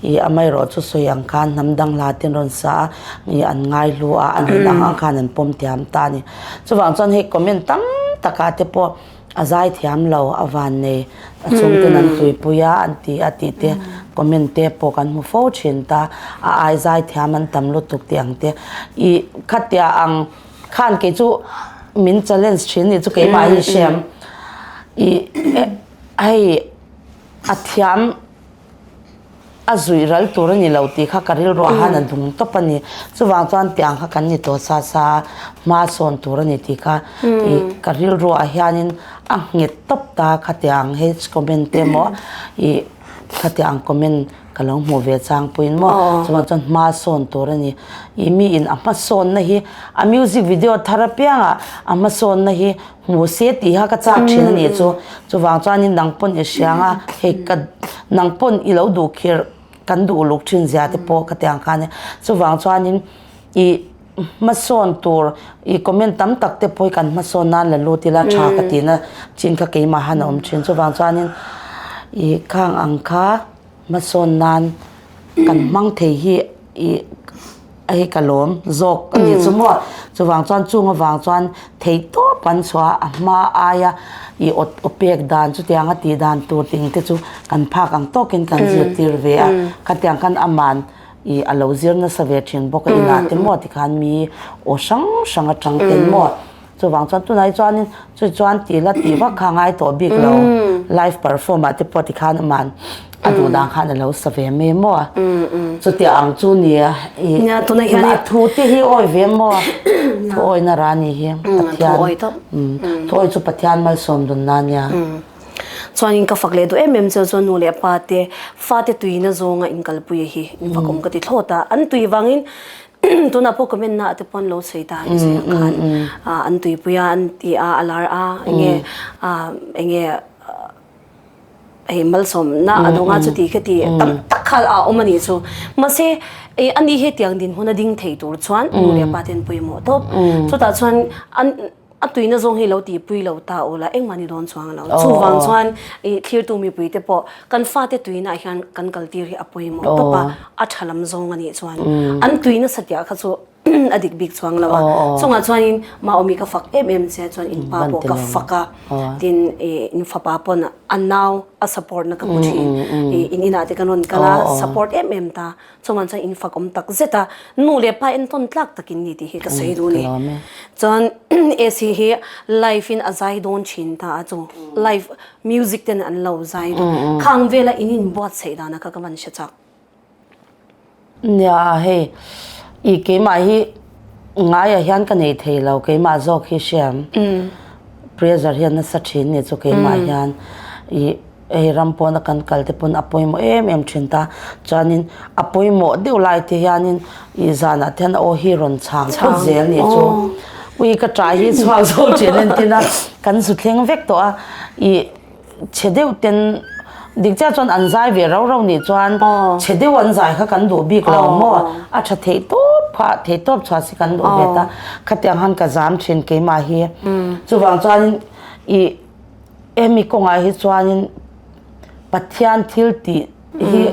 i amaherawh chu sawi ang khan hnam dang hla te an rawn sa a, i an ngaihlu a, an in ang ang khan an pawm thiam ta a ni. Chuvang chuan hei comment tam takah te pawh a zai thiam lo, a van nei, a chhungten an tuipui a, an ti a tih te comment te pawh kan hmu fo thin ta. A ai zai thiam an tam lutuk tih ang te. I khatia ang. Khan kei chu min challenge thin ni chu keimah hi hriam i hei a thiam a zuih ral tur a ni lo tih kha ka rilru ah hian a dung tawp a ni chuvang chuan tiang kha kan ni tawh sa sa a hma sawn tur a ni tih kha i ka rilru ah hianin a nghet tawp ta khatiang hei comment te emaw i khatiang comment Ka lo hmuh ve chang puiin maw chuvang chuan hma sawn tur a ni. I mi in a hmasawnna hi a music video thar apiangah a hmasawnna hi hmu se tih kha ka chak thin a nih chu. Chuvang chuanin nang pawn i hriang a, hei ka nang pawn i lo duh khirh kan duh uluk thin zia te pawh ka ti ang khan e. Chuvang chuanin i hmasawn tur i comment tam tak te pawh hi kan hmasawn nan la lut ila tha ka tihna chin kha keimah han a awm thin. Chuvang chuanin i khang ang kha. Hmasawn nan kan hmang thei hi ih hei ka lawm zawk a nih chu maw. Chuvang chuan chung avang chuan thei tawp kan chhuah a hma aia ih aw aw pek dan chutiang a tih dan tur ting te chu kan phak ang tawkin kan zirtir ve a. Khatiang khan aman ih a lo zir nasa ve thin bawk a inah te maw tikhan mi aw hrang hrang atang ten maw. Chuvang chuan tunah hi chuanin chu chuan tih la tih vak kha a ngai tawh bik lo. Live perform ah te pawh tikhan aman a duh dan khan a lo sa ve mai maw. Chutiang ang chu nia i a thu te hi awi ve maw. Thu awina ra ni hi Pathian thu awi chu Pathian malsawm dun na nia. Chuanin ka fak leh duh em em chu chuan nu leh pa te fate tuina zawnga inkalpui hi infakawm ka ti thlawt a. An tui vangin Tunah pawh comment na ah te pawh an lo sawi ta an sawi ang khan an tuipui a an ti a a lar a enge enge hei malsawm na a dawng a chuti kha ti tam tak kha a awm a nih chu mahse ani hetiang dinhmun a ding thei tur chuan nu leh pa te an pawimawh tawp chutah chuan an A tuina zawng hi lo tihpui lo ta aw la, engmah ni dawn chuang lo. Chuvang chuan i thlirtu mipui te pawh kan fate tuina hian kan kaltir hi a pawimawh tawp a, a tha lam zawng a nih chuan an tuina satliah kha chu a dik bik chuang lo a. Chungah chuanin Maawmi ka fak em em che chuan in pa pawh ka fak a, tin in fapa pawn a nau a support na ka hmu thin. In inah te kan rawn kal a, support em em ta. Chungah chuan in fak awm tak zet a, nu leh pa entawn tlak takin ni tih hi ka sawi duh a ni. Chuan AC hi live in a zai dawn thin ta a chu live music ten an lo zai dawn. Khang vela in inbuatsaih dana kha ka van hre chak. Nia hei i keimah hi ngaiah hian ka nei thei lo keimah zawk hi hriam pressure hian nasa thin ni chu keimah hian i hei ram pawna kan kal te pawn a pawimawh em em thin ta chuanin a pawimawh deuh lai te hianin i zanah te hian a aw hi rawn chhang phawt zel ni chu ui ka ṭah hi chhuak zawk thin entin a kan zu thleng vek tawh a i. Chhe deuh ten dik chiah chuan an zai ve rau rau nih chuan chhe deuh an zai kha kan duh bik lo maw a tha theih tawp kha theih tawp chhuah si kan duh ve ta khatiang han ka zam thin keimah hi chuvang chuanin ih hemi kawngah hi chuanin Pathian thil tih hi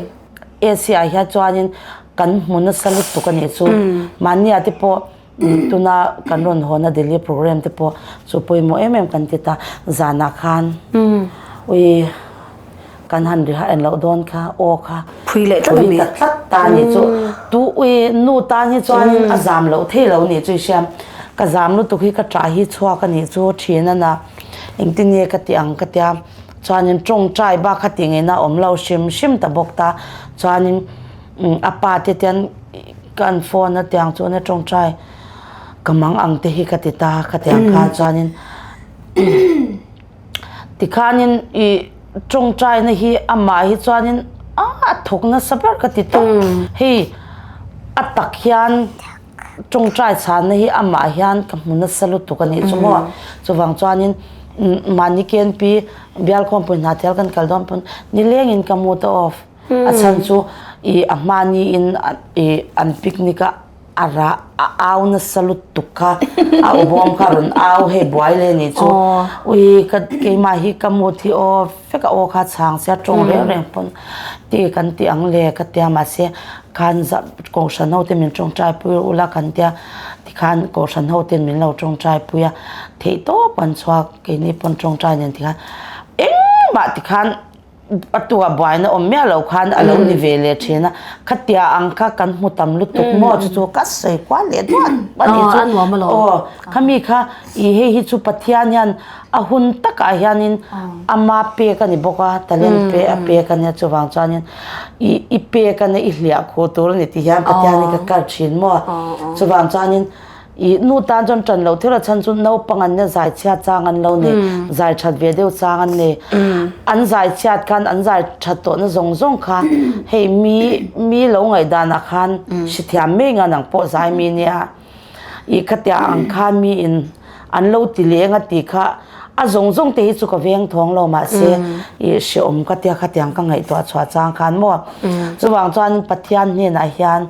Asia ah hian chuanin kan hmu nasa lutuk a nih chu mahni ah te pawh. Tuna kan rawn hawn a Delhi program te pawh chu pawimawh em em kan ti ta. Zanah khan ui kan han ri en loh dawn kha aw kha phui leh tlat ami tlat ta ni chu tu ui nu tan hi chuan a zam loh thei lo ni chu i hria ka zam lutuk hi ka ṭah hi chhuak a nih chu ṭhin a na engtin nge ka ti ang ka tia chuanin ṭawngṭai bak kha ti ngei na awm lo hrim hrim ta bawk ta chuanin a pa te tian Ka an phone a tiang chuan a tawngtai ka mang ang te hi ka ti ta ka tiang khan chuanin tikhanin i tawngtai na hi amah hi chuanin a thawk nasa ber ka ti tawp hei a tak hian tawngtai chhanna hi amah hian ka hmu nasa lutuk a nih chu maw chuvang chuanin mahni KNP bial khawmpui hna thial kan kal dawn pawn nilengin ka mood a off. A chhan chu i a hmani in i an picnic a a ra a au nasa lutuk kha a awbawm kha rawn au hei buai leh nih chu ui ka keimah hi ka mood hi aw vek a aw kha chhang sia tawng reng reng pawn ti kan ti ang le ka tia mahse khan za kohhran ho te min tawngtai pui ula kan tia tikhan kohhran ho ten min lo tawngtai pui a theihtawp an chhuak keini pawn tawngtai nen tikhan engmah tikhan A tua buaina awm miah lo khan a lo ni ve leh thin a, khatia ang kha kan hmu tam lutuk maw chu chu ka sawi kual leh duat a nih chu. Aw khami kha i hei hi chu Pathian hian a hun takah hianin ama pek a ni bawk a, talent pe a pek a nia chuvang chuanin i i pek a nia i hliah khuh tur a ni tih hian Pathian hi ka kar thin maw chuvang chuanin I nu tan chuan ṭan loh thil a chhan chu naupang an nia zai chhiat chang an lo nei, zai ṭhat ve deuh chang an nei. An zai chhiat khan an zai ṭhat tawhna zawng zawng kha hei mi mi lo ngaihdanah khan hrethiam mai nga nang pawh zai mi nia. I khatia ang khan mi in an lo ti leng a tih kha a zawng zawng te hi chu ka veng thawng lo mahse i hreawm ka tia khatiang ka ngaihtuah chhuah chang khan maw. Chuvang chuan Pathian hnenah hian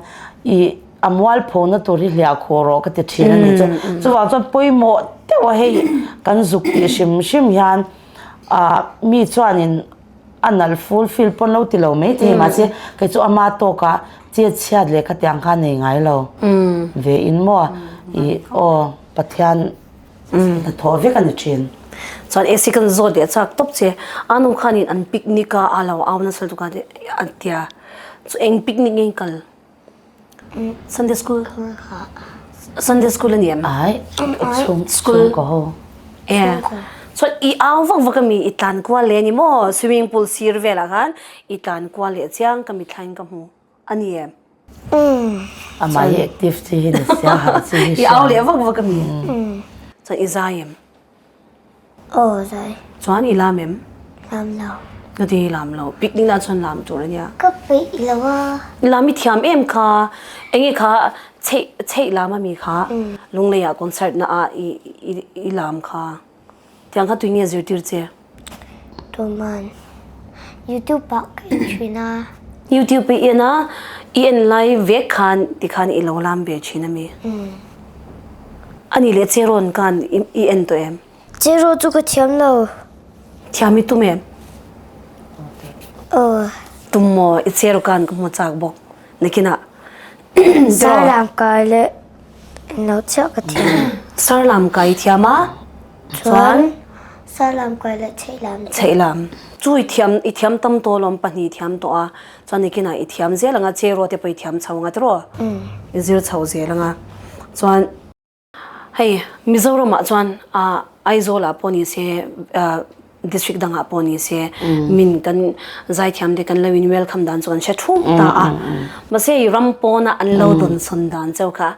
i A mualphona tur hi hliah khuh rawh ka ti thin a ni chu. Chuvang chuan pawimawh deuh a hei kan zuk tih hrim hrim hian ah mi chuanin a nalh full fill pawn lo ti lo mai thei mahse kei chu ama tawkah chet chhiat leh khatiang kha nei ngai lo ve in maw ih aw Pathian hnathawh vek a ni thin. Chuan AC kan zawt leh chak tawp che a nu khanin an picnic a a lo au nasa lutuk a a tia chu eng picnic nge in kal? Sunday school Sunday school ani em? Ai, chhung school ko ho. Eh. So i au vak vak ami i tlan kual le ni mo swimming pool sir vela khan i tlan kual le chiang ka mi thlain ka hmu ani em? Ama hi active chi hi ni sia har chi hi. I au le vak vak ami. So i zai em? Aw zai. Chuan i lam em? Lam lo. Ka ti lam lo. Picnic na chuan lam tur ania. Ka peih lo a. Lam i thiam em kha. Enge kha chheih chheih lam ami kha. Lunglei ah concert na ah i i i lam kha. Tiang kha tuinge zirtir che? Tuman. Youtube ah ka en thin a. Youtube i en a, i en lai vek khan tikhan i lo lam ve thin ami. Ani leh Cherawn khan i en tawh em? Cheraw chu ka thiam lo. Thiam i tum em? Aw. Tum maw? I cheraw khan ka hmu chak bawk. Nakinah. Salam kai leh. Englo chiah ka thiam. Sar lam kai thiam a, chuan sar lam kai leh chheih lam te. Chheih lam. Chu i thiam i thiam tam tawh alawm pahnih i thiam tawh a, chuan nikinah i thiam zel ang a, cheraw te pawh i thiam chho ang a tiraw? I zir chho zel ang a, chuan. Hei Mizoramah chuan Aizawlah pawh ni se district dangah pawh ni se min kan zaithiam te kan lo in welcome dan chu kan hre thum ta a. Mahse i ram pawna an lo dawnsawn dan cheu kha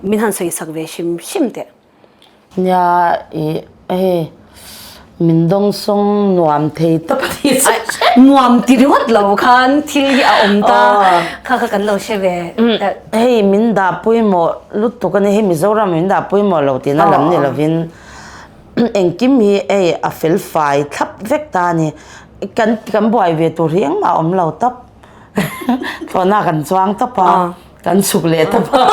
min han sawi sak ve hrim hrim teh. Nia i Hei min dawngsawng nuam thei tawp a ni chu. Nuam ti ringawt lo khan thil hi a awm ta kha kha kan lo hre ve. Hei min dah pawimawh lutuk a ni, hei Mizoram min dah pawimawh lo tihna lam ni lovin engkim hi hei a fel fai thlap vek ta a ni. Kan kan buai ve tur hi engmah a awm lo tawp. Thlawhna kan chuang tawp a. Kan chhuk leh tawp a,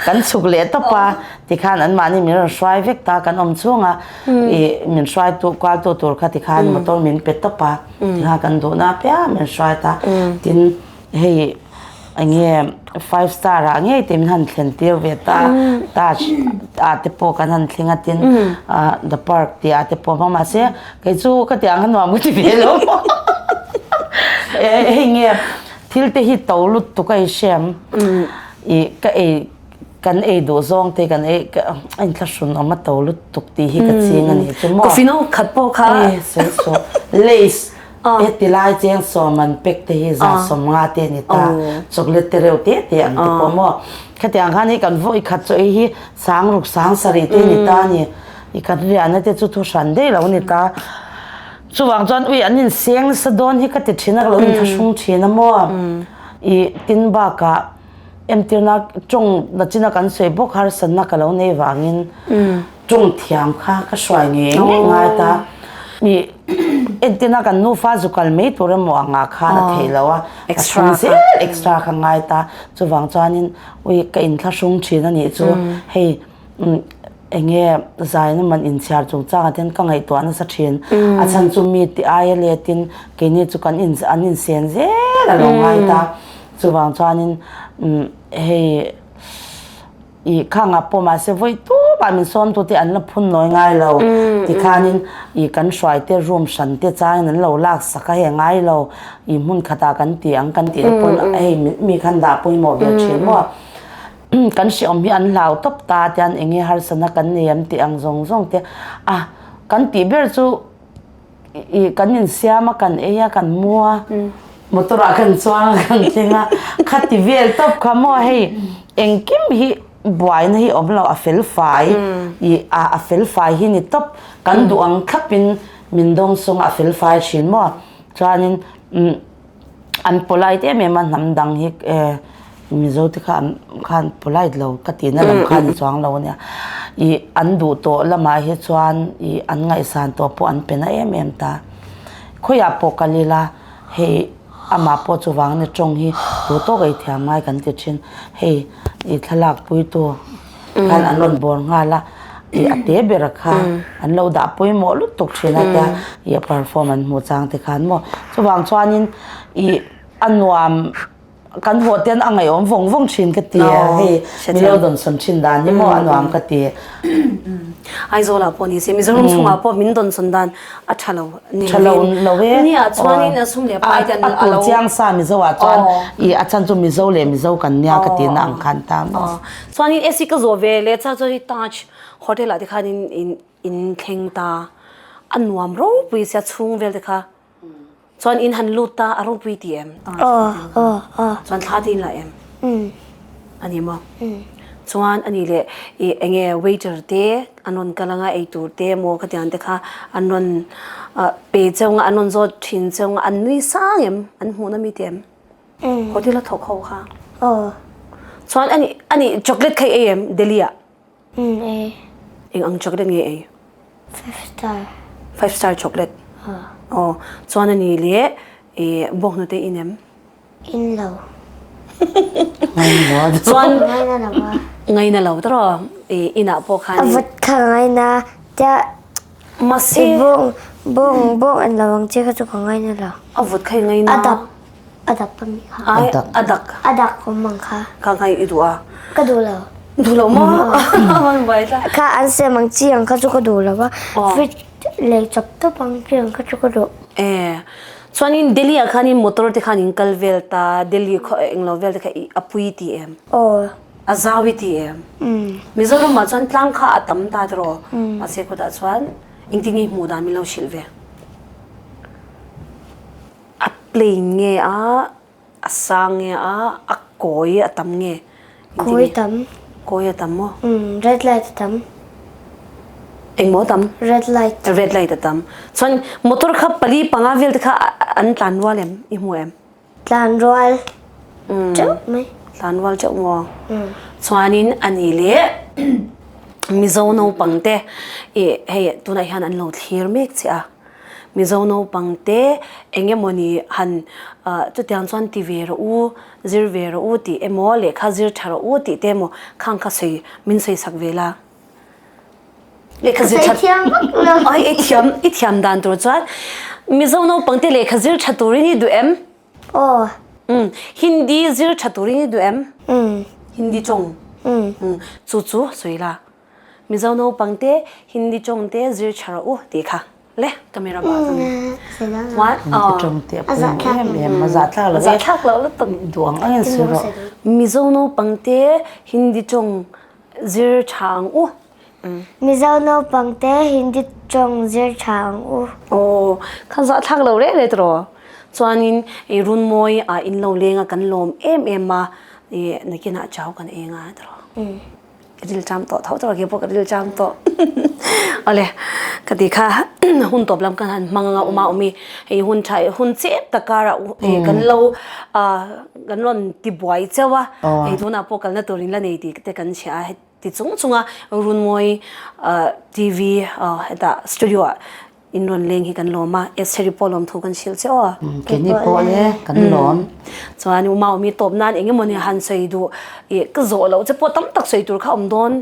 kan chhuk leh tawp a, tikhan anmahni min rawn hruai vek ta, kan awm chhung a, ih min hruaitu kualtu tur kha tikhan motor min pe tawp a, tikhan kan duhna apiang min hruai ta, tin hei eng nge five star ah ngei te min han thlen tir ve ta, Taj ah te pawh kan han thleng a tin ah the park tih ah te pawh hmang mahse kei chu ka tih ang kha nuam ka ti ve lo hei nge. Thil te hi to lutuk a i hriam i ka ei kan ei duh zawng te kan ei a inthlahrun awm a to lutuk tih hi ka ching a nih chu maw. Coffee no khat pawh kha. E sawi sawi lace heti lai cheng sawm an pack te hi za sawm nga te a ni ta chocolate te reuh te te ang te pawh maw khatiang khan hei kan vawi khat chaw ei hi sang ruk sang sarih te a ni ta a ni i kan riahna te chu thu hran daih lo a ni ta. Chuvang chuan ui an inseng nasa dawn hi ka ti thin a, ka lo inthlahrung thin a maw. I tin bakah entirna tawng nachina kan sawi bawk harsatna ka lo nei vangin tawng thiam kha ka hruai ngei ngei ngai ta. I entirna kan nufa zu kal mai tur emaw angah khan a theih loh a, ka thleng zel extra kha ngai ta. Chuvang chuanin ui ka inthlahrung thin a nih chu hei. Enge zaina man inchhiar chungchangah te hian ka ngaihtuah nasa thin. A chhan chu mi ti aia letin keini chu kan in an insen zel a lo ngai ta. Chuvang chuanin hei ih khangah pawh mahse vawi tumah min sawmtu te an la phun nawi ngai lo. Tikhanin ih kan hruai te room hran te changin an lo lak sak a hei ngai lo. Ih hmun khatah kan ti ang kan tih te pawn hei mi khan dah pawimawh ve thin maw. Kan hreawm hi an hlau tawp ta tian eng nge harsatna kan nei am tih ang zawng zawng te a kan tih ber chu ih kan insiam a kan ei a kan mu a motor ah kan chuang a kan thleng a khati vel tawp kha maw hei engkim hi buaina hi awm lo a fel fai ih a a fel fai hi ni tawp kan duh ang thlap in min dawngsawng a a fel fai thin maw chuanin umm. An polite em em a, hnam dang hi Mizo te kha an khan polite lo ka tihna lam kha ani chuang lo ania. Ih an duh tawh lamah hi chuan ih an ngaihsan tawh pawh an pe na em em ta. Khawiah pawh kal ila hei amah pawh chuvang ania tawng hi duh tawk ei thiam ngai kan ti thin. Hei ih thlalak puitu khan an rawn bawr nghal a, ih a te ber a kha an lo dah pawimawh lutuk thin a tia ih a perform an hmuh chang te khan maw. Chuvang chuanin ih a nuam kan haw ten a ngaihawm vawng vawng thin ka ti a, hei min lo dawnsawn thin dan hi maw a nuam ka ti. Aizawlah pawh ni se Mizoram chhungah pawh min dawnsawn dan a tha lo ni Tha lo lo e. Nia chuanin a sum leh pai te a tur chiang sa Mizo ah chuan i a chhan chu Mizo leh Mizo kan nia ka tihna ang khan ta maw. Chuanin AC ka zawh ve leh chak chuan Taj hotel ah te khan in in thleng ta a nuam ropui sia chhung vel te kha Chuan in han lut ta a ropui ti em? Chuan thla te in la em? A ni maw? Chuan a ni leh i enge waiter te an rawn kal anga ei tur te emaw khatiang te kha an rawn pe cheu nga an rawn zawt thin cheu nga an nui sang em? An hmuhna mi te em? Hotel a thawk ho kha. Chuan a ni a ni chocolate kha i ei em Delhi ah? Umm ei. Eng ang chocolate nge ei? Five star. Five star chocolate? Aw. Chuan a ni leh i bawnghnute in em? In lo. Chuan Ngaina lo a. Ngaina lo tawh i inah pawh khan. A vut kha ngaina tia Mahse i bawng bawng bawng en lo ang che kha chu ka ngaina lo. A vut kha i ngaina. A dap. A dak a mi kha. A dak. A dak. A dak awm ang kha. Kha kha i duh a? Ka duh lo. Duh lo maw? An buai tlat. Kha an sem ang chi ang kha chu ka duh lo a. Fridge lei chawp tawp ang chi ang kha chu ka duh. E. Chuanin Delhi ah khanin motor te khan in kal vel ta, Delhi khaw englo vel te kha i a pui ti em? Aw. A zau i ti em? Mizoram ah chuan tlang kha a tam ta tiraw? Mahse khawtah chuan engtin nge i hmuh dan min lo hrilh ve? A plain nge a, a sang nge a, a kawi a tam nge? Kawi tam. Kawi a tam maw? Umm, red light a tam. Engmaw a tam? Red light. Red light a tam. Chuan motor kha pali panga vel te kha an tlan rual em? I hmu em? Tlan rual teuh mai. Tlan rual teuh maw? Chuanin a ni leh Mizo naupang te i hei tunah hian an lo thlir mek che a. Mizo naupang te eng emawni han chutiang chuan ti ve rawh u, zir ve rawh u tih emaw lehkha zir tha rawh u tih te emaw khang kha sawi min sawi sak ve la. Lehkha zir tha ai i thiam i thiam dan tur chuan Mizo naupang te lehkha zir tha turin i duh em? Aw. Umm Hindi zir tha turin i duh em? Umm. Hindi tawng? Umm. Chu chu sawi la. Mizo naupang te Hindi tawng te zir tha rawh u tih kha le camera bah chuan One Hindi tawng te a pawimawh em em a zahthlak lo e zahthlak lo lutuk duh ang angin sawi rawh. Mizo naupang te Hindi tawng zir tha ang u. Mizo naupang te Hindi tawng zir tha ang u. Aw kha zahthlak lo reh reh tawh chuanin i runmawi ah in lo leng a kan lawm em em a i nakinah chau kan eng a tawh. Ka dil cham tawh tho tawh ke pawh ka dil cham tawh. Awle ka ti kha hun tawp lam kan han hmang anga awm a awm i hei hun tha hun chep tak karah kan lo kan rawn ti buai cheu a hei tunah pawh kalna tur in la nei tih te kan chhia a heti chung chunga Runmawi TV hetah studio ah In rawn leng hi kan lawm a, Estheri pawh lawm thu kan hrilh che aw. Keini pawh le kan lawm. Chuan U Maumi tawp nan eng emaw ni han sawi duh ih ka zawh loh che pawh tam tak sawi tur kha awm dawn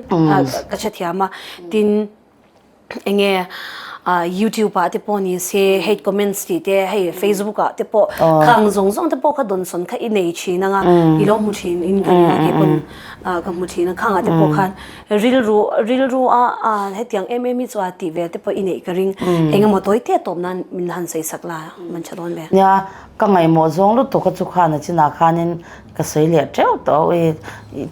ka hrethiam a. Tin eng nge YouTube ah te pawh ni se hate comments tih te hei Facebook ah te pawh khang zawng zawng te pawh kha dawnsawn kha i nei thin ang a, i lo hmu thin in ka ring a kei pawn ka hmu thin a khang ah te pawh khan Rilru rilru a a hetiang em em hi chu a tih vel te pawh i neih ka ring. Eng emaw tawi te tawp nan min han sawi sak la man tha dawn ve. Nia, ka ngaihmawh zawng lutuk a chu khan a chinah khanin ka sawi leh teuh tawh a, ui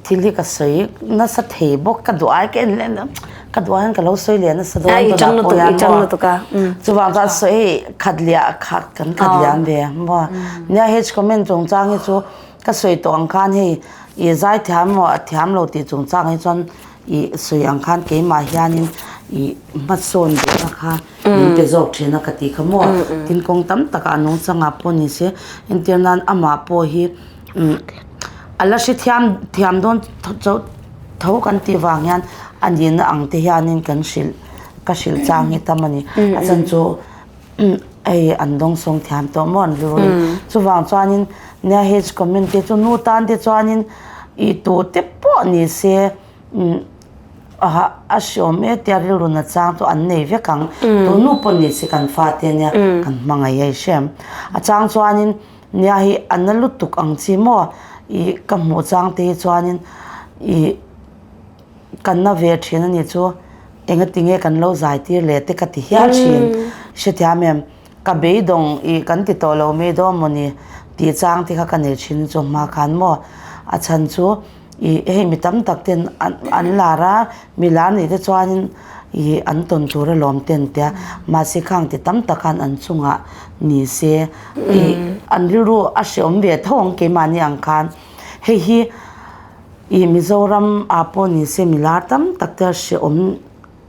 thil hi ka sawi nasa thei bawk ka duh ai ka en leh a, ka duh aiin ka lo sawi leh nasa dawn tunah pawh hian maw chuvang chuan sawi khat liah khat kan khat liam ve maw. Nia hej comment chungchang hi chu Ka sawi tawh ang khan hei i zaithiam emaw a thiam lo tih chungchang hi chuan i sawi ang khan keimah hianin i hmasawn duhna kha min pe zawk thin a ka tih kha maw. Tin kawng tam takah a nungchangah pawh ni se entir nan amah pawh hi a la hrethiam thiam dawn chauh tho kan tih vang hian a nihna ang te hianin kan hrilh ka hrilh chang hi tam a ni. A chhan chu Hei an dawngsawng thiam tawh maw an rilru in. Chuvang chuanin nia hej comment te chu nu tan te chuanin i tu te pawh ni se a hriawm e tia rilru na chang chu an nei vek ang. Tu nu pawh ni se kan fa te nia kan hmangaih a i hriam. A chang chuanin nia hi a na lutuk ang chi maw i ka hmuh chang te hi chuanin i Kan na ve thin a ni chu engati nge kan lo zai tir leh te ka ti hial thin. Hrethiam em, ka beidawng i kan ti tawh lo mai dawn maw ni tih chang te kha ka nei thin chu hma khan maw. A chhan chu i hei mi tam tak ten an lar a, mi lar nih te chuanin i an tawn tur alawm ten tia mahse khang ti tam tak khan an chungah ni se i an rilru a hreawm ve tho ang keimahni ang khan hei hi I Mizoram ah pawh ni se milar tam tak te hrehawm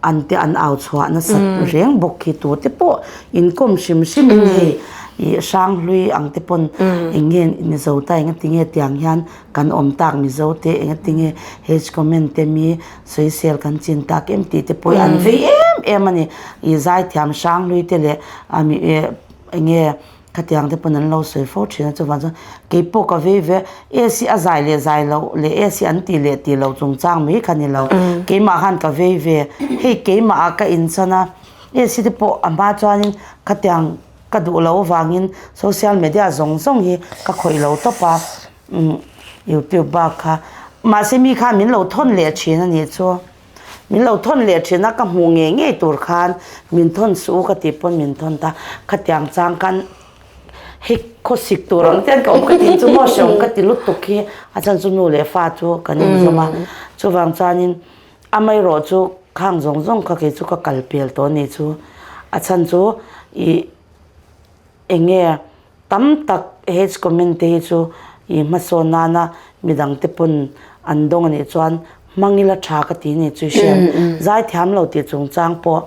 an te an au chhuah nasat reng bawk khi tur te pawh inkawm hrim hrim in hei i Hranghlui ang te pawn eng nge Mizo ta eng tinge tiang hian kan awm tak Mizo te eng tinge hate comment te mi sawisel kan chin tak em tih te pawh hi an vei em em a ni. I zaithiam Hranghlui te leh eng nge Khatiang te pawn an lo sawi fo thin a, chuvang chuan keipawh ka vei ve a, AC a zai leh zai loh leh AC an tih leh tih loh chungchang mai kha ni lo, keimah khan ka vei ve, hei keimah ah ka inchan a, AC te pawh a hma chuanin khatiang ka duh loh avangin social media zawng zawng hi ka khawih lo tawp a, umm youtube bak kha mahse mi khan min lo thawn leh thin a nih chu. Min lo thawn leh thin a, ka hmuh ngei ngei tur khan min thawn suh u ka tih pawn min thawn ta. Khatiang chang khan hei khawsik tur ang ten ka awm ka tih chu maw hreawm ka ti lutuk hi a chhan chu nu leh fa chu kan inzawm a. Chuvang chuanin amaherawh chu khang zawng zawng kha kei chu ka kal pel tawh a nih chu. A chhan chu ih eng nge Tam tak hate comment te hi chu i hmasawn nana midang te pawn an dawng anih chuan hmang ila tha ka ti ni chu i hriat. Zaithiam lo tih chungchang pawh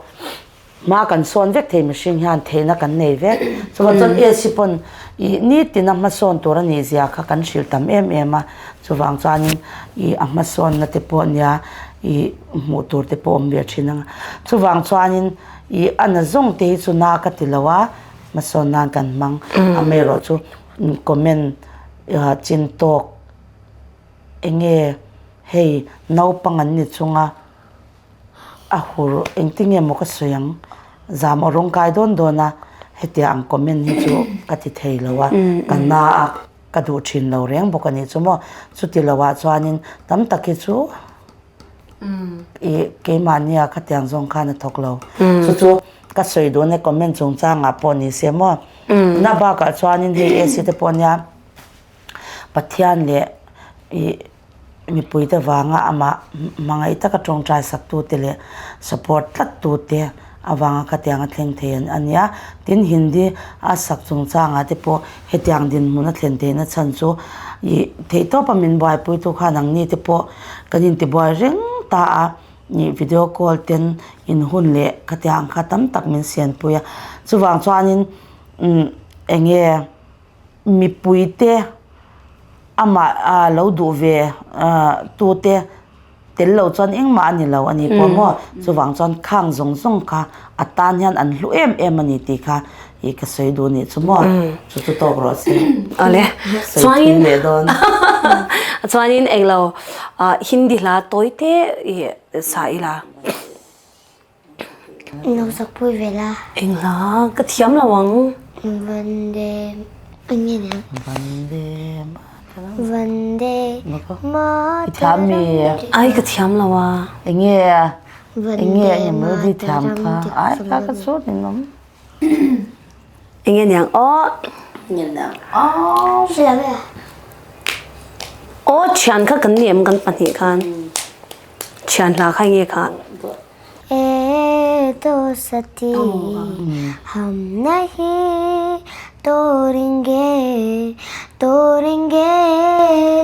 hma kan sawn vek thei mihring hian theihna kan nei vek. Chuvang chuan AC pawn i nitina hmasawn tur anih zia kha kan hrilh tam em em a, chuvang chuanin i a hmasawnna te pawh nia i hmuh tur te pawh awm ve thin ang a. Chuvang chuanin i a na zawng te hi chu na ka ti lo a. Hmasawn nan kan hmang. Amaherawh chu comment chin tawk eng nge hei naupang an ni chunga a hur engtin nge maw ka sawi ang zam aw rawng kai dawn dawn a hetiang ang comment hi chu ka ti thei lo a ka na a ka duh thin lo reng bawk a nih chu maw chuti lo ah chuanin tam tak hi chu. I keimahnia khatiang zawng khan a thawk lo. Chu chu ka sawi duh ania comment chungchangah pawh ni se maw. Na bakah chuanin hei AC te pawh nia Pathian leh i mipuite vanga amah hmangaih taka tawngtai saktute leh support tlattute avanga khatiang a thleng thei a nia. Tin Hindi a sak chungchangah te pawh hetiang dinhmun a thlen theihna chhan chu ih theihtawpa min buaipuitu khan ang ni te pawh kan intibuai reng ta a, ih video call ten inhun leh khatiang kha tam tak min sianpui a. Chuvang chuanin umm eng nge mipuite amah ah lo duh ve ah tute Tel lo chuan engmah a ni lo a ni pawh maw? Chuvang chuan khang zawng zawng kha a tan hian an hlu em em a ni tih kha i ka sawi duh nih chu maw? Chu chu tawk rawh se. Awle. Sawi thui leh dawn. Chuanin englo Hindi hla tawi te i sa ila. Lo sak pui ve la. Eng hla ka thiam lo ang. Vande eng nge niang? Vande Mataram. Vande Mataram. I thiam mi? Ai ka thiam lo a. Eng nge eng nge eng melody thiam kha? Ai kha ka chu nin awm. Eng nge niang aw. Nge niang aw. Hre lo e. Aw thian kha kan ni em kan pahnih khan. Thian hla kha eng nge kha? E dostati hum nahi todenge todenge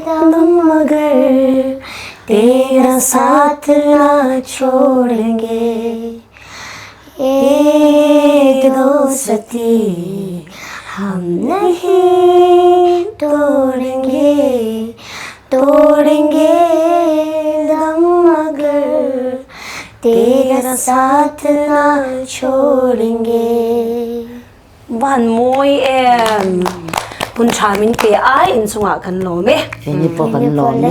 dam magar tera saath na chhodenge E dostati hum nahi todenge todenge dam magar tera saath na chhodenge. Van mawi em! Hun tha min pe a, inchungah kan lawm e. Keini pawh kan lawm e.